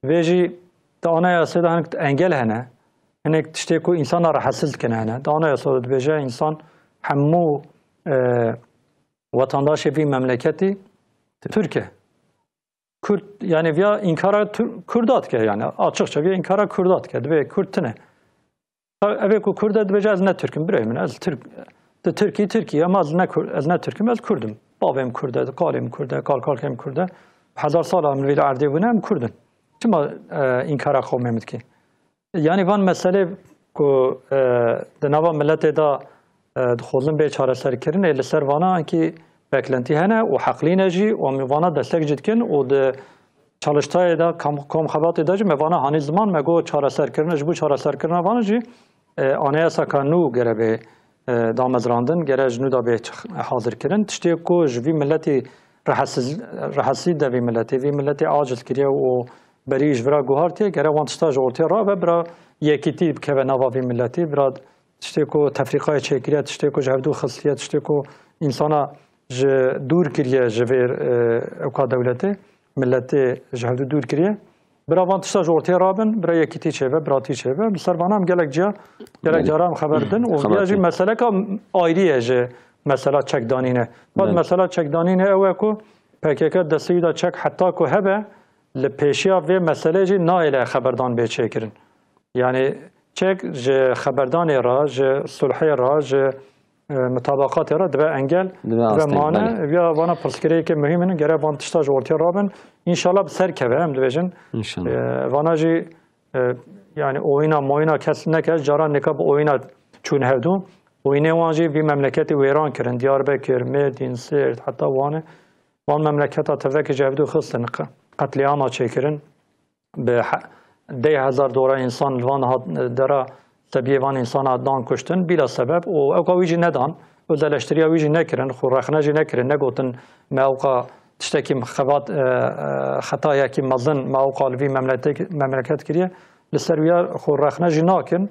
Vê jî di anayasê de hinek engel hene. Hinek tiştê ku însana rehetsiz dikine hene. Di anayasa de dibêje însan hemû, e, wetandaşê vî memleketî Türk e. Kurd, yani viya înkara Tur-, Kurda dike yani. Açıkça viya înkara Kurda dike. Dibê Kurd tine. Ev ê ku Kurd e dibêje ez ne Türk im, birayê min, ez Türk, di Tirkî Tirkî, ama ez ne Kur-, ez ne Türk im, ez Kurd im. Bavê min Kurd e, kalê min Kurd e, kalkalkê min Kurd e. Hezar sala min vî li erdê bûne, em Kurd in. Çima, e, înkara qewmê min dikî? Yanî van meselê ku, e, di nava miletê de, e, dixwazin bê çareserkirinê, li ser vana enkî beklentî hene û heqlî ne jî û em vana destek jî dikin û di çalıştayê de, kam-, komxebatê de jî me vana hanî ziman, me got çareserkirine, ji bo çareserkirina vana jî, e, anayasaka nû gere bê, e, damezrandin, gere ji nû de bê çi-, hazirkirin. Tiştê ku ji vî miletî rehetsiz-, rehetsî de vî miletê, vî miletê aciz kiriye û berî ji vira guhartiye, gere wan tişta ji ortê rabe, bira yekîtî bikeve nava vî miletî, bira tiştê ku tefrîqayê çêkiriye, tiştê ku ji hevdû xistiye, tiştê ku însana ji dûr kiriye ji vê, e, ewka dewletê, miletê ji hevdû dûr kiriye. Bira van tişta ji ortê rabin, bira yekîtî çêbe, biratî çêbe. Bi ser vana em gelek ciya, gelek Belê. cara em xeber din û Xeber viya jî din. meseleka ayrî ye ji mesela çekdanîne. Bad Belê. mesela çekdanîne ew e ku P K K destê wî de çek heta ku hebe, li pêşiya vê meselê jî nayêle xeberdan bê çêkirin. Yani çek ji xeberdanê re, ji sulhê re, ji, e, mutabaqatê re dibe engel, Dibe dibe asteng, mane. belê. Viya vana pirsgirêkê muhîm in, gere van tişta ji ortê rabin. Înşallah bi ser keve, em dibêjin. Înşallah. E, vana jî, e, yani oyna moyna kes neke, cara neka bi oyna çûn hevdû. Oyunê wan jî vî memleketê wêran kirin. Diyarbekir, Mêrdîn, Sêrt, heta Wanê. Van memleketa tevekê ji hevdû xistin, qe-, qetlîama çêkirin. Bi he-, deh hezar dora însan li van hat, dera sebiyê van însana dan kuştin, bîla sebeb û ewka wî jî nedan, û deleştiriya wî jî nekirin, xwe rexne jî nekirin, negotin me ewka tiştekî xebat, e, e, xetayekî mezin me ewka li vî memlete-, memleket kiriye, li ser wiya xwe rexne jî nakin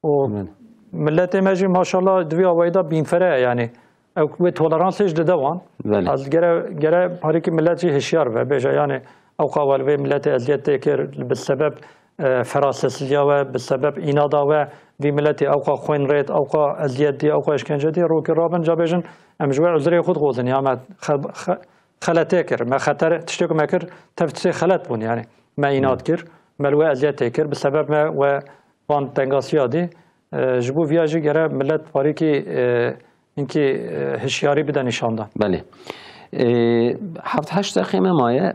û Belê. miletê me jî maşallah di vî awayî de bînfere ye, yanî ew wê toleransê jî dide wan. Belê. Ez gere, gere parêkî milet jî hişyar be, bêje, yanî ewqa we li vê miletê eziyet tê kir, bi sebeb, e, ferasetsizliya we, bi sebeb înada we, vî miletê ewqa xwên rêt, ewqa eziyet dî, ewqa işkence dî, rokê rabin, ca bêjin, em ji we uzrê xwe dixwazin, ya me xe-, xe-, xeletê kir, me xeter, tiştê ku me kir, tev tiştê xelet bûn, yanî me înat kir, me li we eziyet tê kir, bi sebeb me we van tengasiya dî, e, ji bo viya jî gere milet parêkî, e, hinkî, e, hişyarî bide nîşandan. Belê. Ê, heft heşt deqê me maye.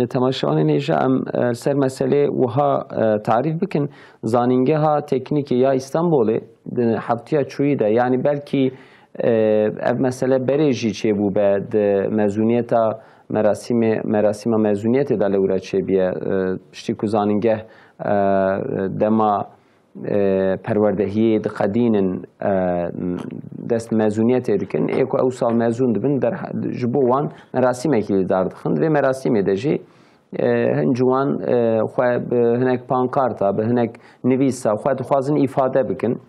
Temaşevanên hêja em, e, ser meselê wiha, e, tarîf bikin. Zanîngeha Teknîkê ya Îstanbulê di heftiya çûyî de, yanî belkî, e, ev mesele berê jî çêbûbe di mezûniyeta merasîmê, merasîma mezûniyetê de li wira çêbiye, e, piştî ku zanîngeh, e, dema e, perwerdehiyê diqedînin, e, dest mezûniyetê dikin. Ê ku ew sal mezûn dibin, derha-, ji bo wan merasîmekî li dar dixin. Di vê merasîmê de jî, e, hin ciwan, e, xwe bi hinek pankarta, bi hinek nivîsa xwe dixwazin îfade bikin.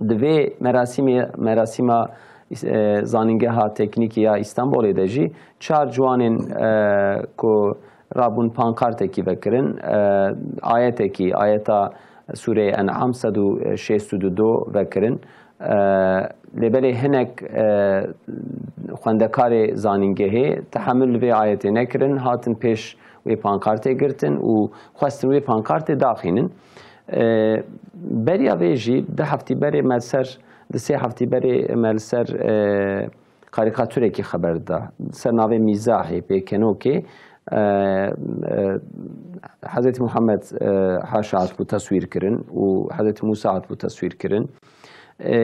Di vê merasîmê, merasîma, e, Zanîngeha Teknîkî ya Îstanbulê de jî çar ciwanên, e, ku rabûn pankartekî vekirin, e, ayetekî, ayeta Sûreyê En'am sed û şêst û du vekirin. E, lê belê hinek, e, xwendekarê zanîngehê tehemûl li vê ayetê nekirin, hatin pêş wê pankartê girtin û xwestin wê pankartê daxînin. E, beriya vê jî du heftî berê me li ser, du sê heftî berê me li ser, e, karîkaturekî xeber dida. Ser navê Mîzahê, pêkenokê, e, e, Hezretî Muhammed, e, haşa hatibû teswîr kirin û Hezretî Mûsa hatibû teswîr kirin. E,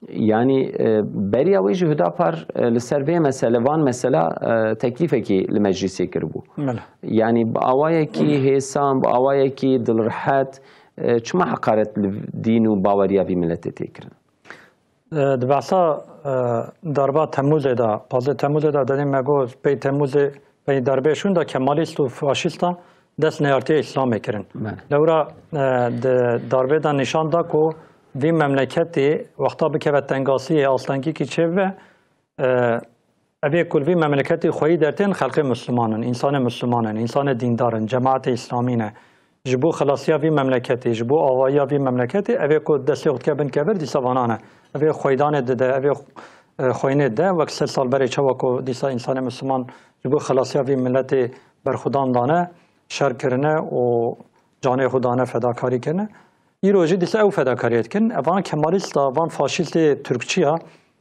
yanî, e, beriya wê jî Hudapar, e, li ser vê mesele, van mesela, e, teklîfekî li meclîsê kiribû. Bele. Yanî bi awayekî hêsan, bi awayekî dilrihet, e, çima heqaret li dîn û baweriya vî miletê tê kirin? E, di behsa, e, darba Temmûzê de, pazdeh Temmûzê de, denê me got, pey Temmûzê, pey darbê şûn de Kemalîst û faşîsta dest neyartiya Îslamê kirin. Bele. Lewra, e, di darbê de nîşan da ku vî memleketê wexta bikeve tengasiyê, astengîkî çêbibe, e, Evê ku li vî memleketî xweyî dertên xelkê Misliman in, însanê Misliman in, însanê dîndar in, cemaetê Îslamî ne. Ji bo xelasiya vî memleketê, ji bo avayiya vî memleketê, evê ku destê xwe dike bin kevir, dîsa vana ne. Evê xweydanê dide, evê, e, xweyinê dide, wek sed sal berê çawa ku dîsa însanê Misliman ji bo xelasiya vî miletê berxwedan dane, şer kirine û canê xwe dane, fedakarî kirine. Îro jî dîsa ew fedakariyê dikin. Evan Kemalîsta, van faşîstê Tirkçiya,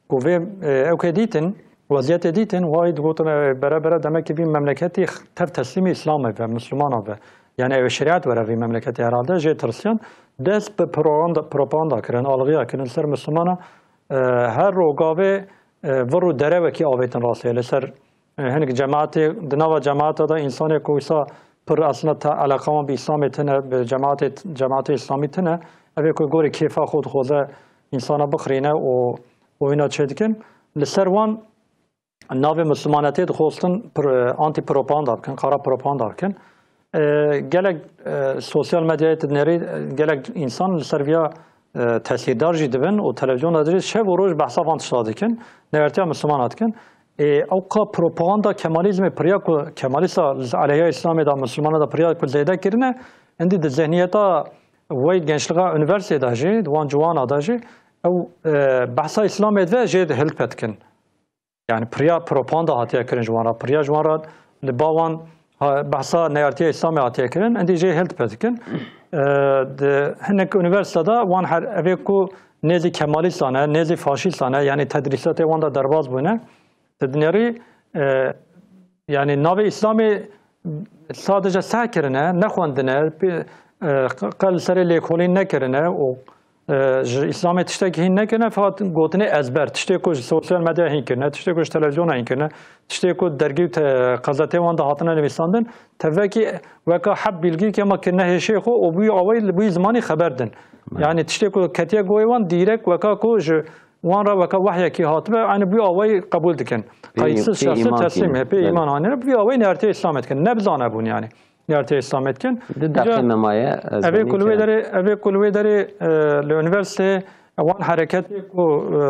ku vê, e, ew ke dîtin, weziyetê dîtin, wayî digotin, e, bere bere demek ki vî memleketî tev teslîmî Îslamê ve, Mislumana ve. Yani ew şeriat were vî memleketê herhalde, jê tirsiyan, dest bi propaganda, propaganda kirin, algıya kirin ser Mislumana, e, her rogavê, e, vir û derewekî avêtin rastê, li ser E, hinek cemaetê, di nava cemaeta de însanê ku wisa pir aslında te-, eleqa wan bi Îslamê tine, bi cemaetê, cemaetê Îslamî tine, evê ku gorî kêfa xwe dixwaze însana bixirîne û oyuna çêdikin, li ser wan navê Mislimanetê dixwestin pir-, antî propaganda bikin, qara propaganda bikin. E, gelek, e, sosyal medyayê tu dinêrî, e, gelek însan li ser viya, e, tesîrdar jî dibin û televizyonda jî şev û roj behsa van tişta dikin, neyartiya Mislimana dikin. Ê, ew ka propaganda Kemalîzmê piriya ku Kemalîsta li aleyhiya Îslamê de, Mislimana de piriya ku zêde kirine, endî di zihniyeta wey gençliga unîversîtê de jî, di wan ciwana de jî, ew, e, behsa Îslamê dibe jê hilpe dikin. Yani piriya propaganda hatiye kirin ji wan re, piriya ji wan re li ba wan ha-, behsa neyartiya Îslamê hatiye kirin, endî jê hilpe dikin. E, di hinek unîversîtede wan her, evê ku nêzî Kemalîstan e, nêzî faşîstan e, yani tedrîsatê wan de derbas bûne. Te dinêrî, e, yani navê Îslamê sadece seh kirine, nexwendine, pê-, e, qe-, qe li serê lêkolîn nekirine û, e, ji Îslamê tiştekî hîn nekirine, feqet gotinê ezber, tiştê ku ji sosyal medya hîn kirine, tiştê ku ji televizyona hîn kirine, tiştê ku dergî û te-, qezetê wan de hatine nivîsandin, tevekî weka heb bilgî ke ma kirine hêşê xwe û bûyî awayî li bûyî zimanî xeber din. Evet. Yani tiştê ku ketiye goyê wan dîrek weka ku ji wan re weka wehyekî hatibe, yani bûyî awayî qebûl dikin. Pê, Qayıtsız pê şahsı iman teslim tînin. He, pê Evet. iman hanîne, bûyî awayî neyartiya Îslamê dikin. Ne bi zana bûn yani. Neyartiya Îslamê dikin. Di Îca deqê me maye, ez evê benî ku li wê ke- derê, evê ku li wê derê, e, li unîversîteyê wan hereketê ku, e,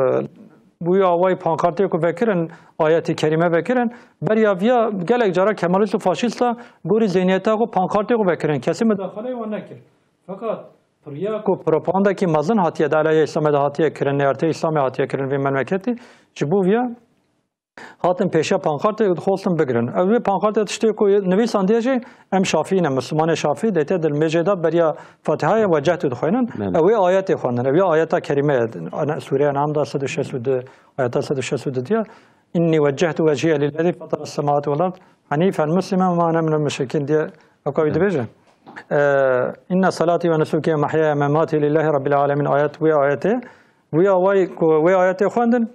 bûyî awayî pankartê ku vekirin, ayetî kerîme vekirin, beriya viya gelek cara Kemalîst û faşîsta gorî zihniyeta xwe pankartê xwe vekirin. Kesî mudaxaleyê wan nekir. Feqet piriya ku propagandekî mezin hatiye di aleyhê Îslamê de hatiye kirin, neyartê Îslamê hatiye kirin vê memleketê, ji bo viya hatin pêşiya pankartê dixwestin bigirin. Ew vê pankartê tiştê ku nivîsandiye jî em Şafî ne, Mislimanê Şafî, dê te dilmêjê de beriya Fatihayê wecehtu dixwînin. Belê. Ew ê ayetê xwendin. Ew ya ayeta kerîme ye. Ene-, Sûreya En'am de sed û şeş û du, ayeta sed û şeş û du diye. Inni weccehtu wecihîye lillezî fatara semawati vel ard hanîfen muslimen ve ma ene minel muşrikîn diye weka wî dibêje. E, Inne salati ve nusuki ve mehyaya ve memati lillahi rabbil alemin ayet, wê ayetê, wê awayî ku wê ayetê xwendin,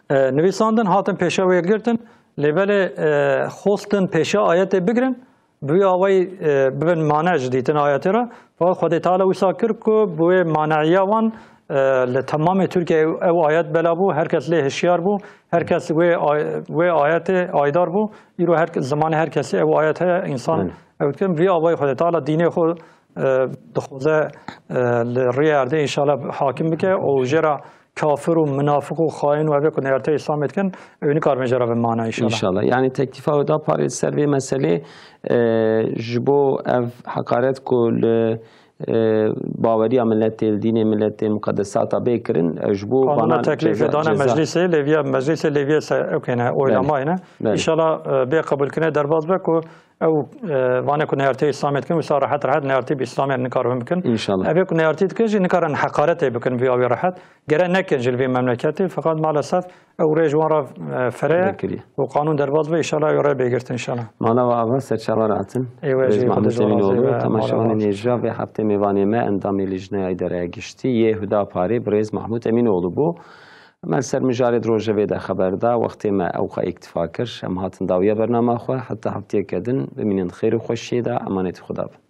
e, nivîsandin, hatin pêşe wê girtin, lê belê, e, xwestin pêşe ayetê bigrin, bi wî awayî, e, bibin mane ji dîtin ayetê re. Fakat Xwedê Teala wisa kir ku bi wê maneyiya wan, e, li temamê Tirkiyeyê ew, ew ayet bela bû, her kes lê hişyar bû, her kes wê ay-, wê ayetê aydar bû. Îro her ke-, zimanê her kesê ew ayet heye, însan Belê. ew dikin. Vî awayî Xwedê Teala dînê xwe, e, dixwaze, e, li rûyê erdê înşallah hakim bike û jê re kafir û minafiq û xayin û evê ku neyartê Îslamê dikin, ew nikarbin jê re bin mana înşallah. Înşallah. Yani teklîfa Huda Parê li ser vê meselê, e, ji bo ev heqaret ku li, e, baweriya miletê, li dînê miletê, muqedesata bê kirin, e, ji bo Qanûna bana teklîfê ceza, dane ceza. meclîsê, lê viya meclîsê lê viya se ew kêne, Belê. oylamayê ne. Belê. Înşallah, e, bê qebûlkirinê derbas be ku ew, e, vanê ku neyartê Îslamê dikin, wisa rehet rehet neyartî bi Îslamê nikaribin bikin. Înşallah. Evê ku neyartî dikin jî nikarin heqaretê bikin vî awê rehet. Gere nekin ji li vê memleketê, feqat maalesef ew rê ji wan re, e, fere ye Vekirî. û qanûn derbas be, înşallah ew rê bê girtin înşallah. Mala we ava serçava rahatin. Ê we Birêz jî Mahmut Xwedê ji we razî Emînoğlu, be, temaşevanên mala we. hêja vê heftê mêvanê me endamê Lîjneya Îdare Giştî yê Huda Parê Birêz Mahmut Emînoğlu bû. Me li ser mijarê di rojevê de xeber da, wextê me ewqa îktifa kir. Em hatin dawiya bernama xwe. Heta heftiyeke din, bimînin di xêr û xweşiyê de, emanetî Xuda bin.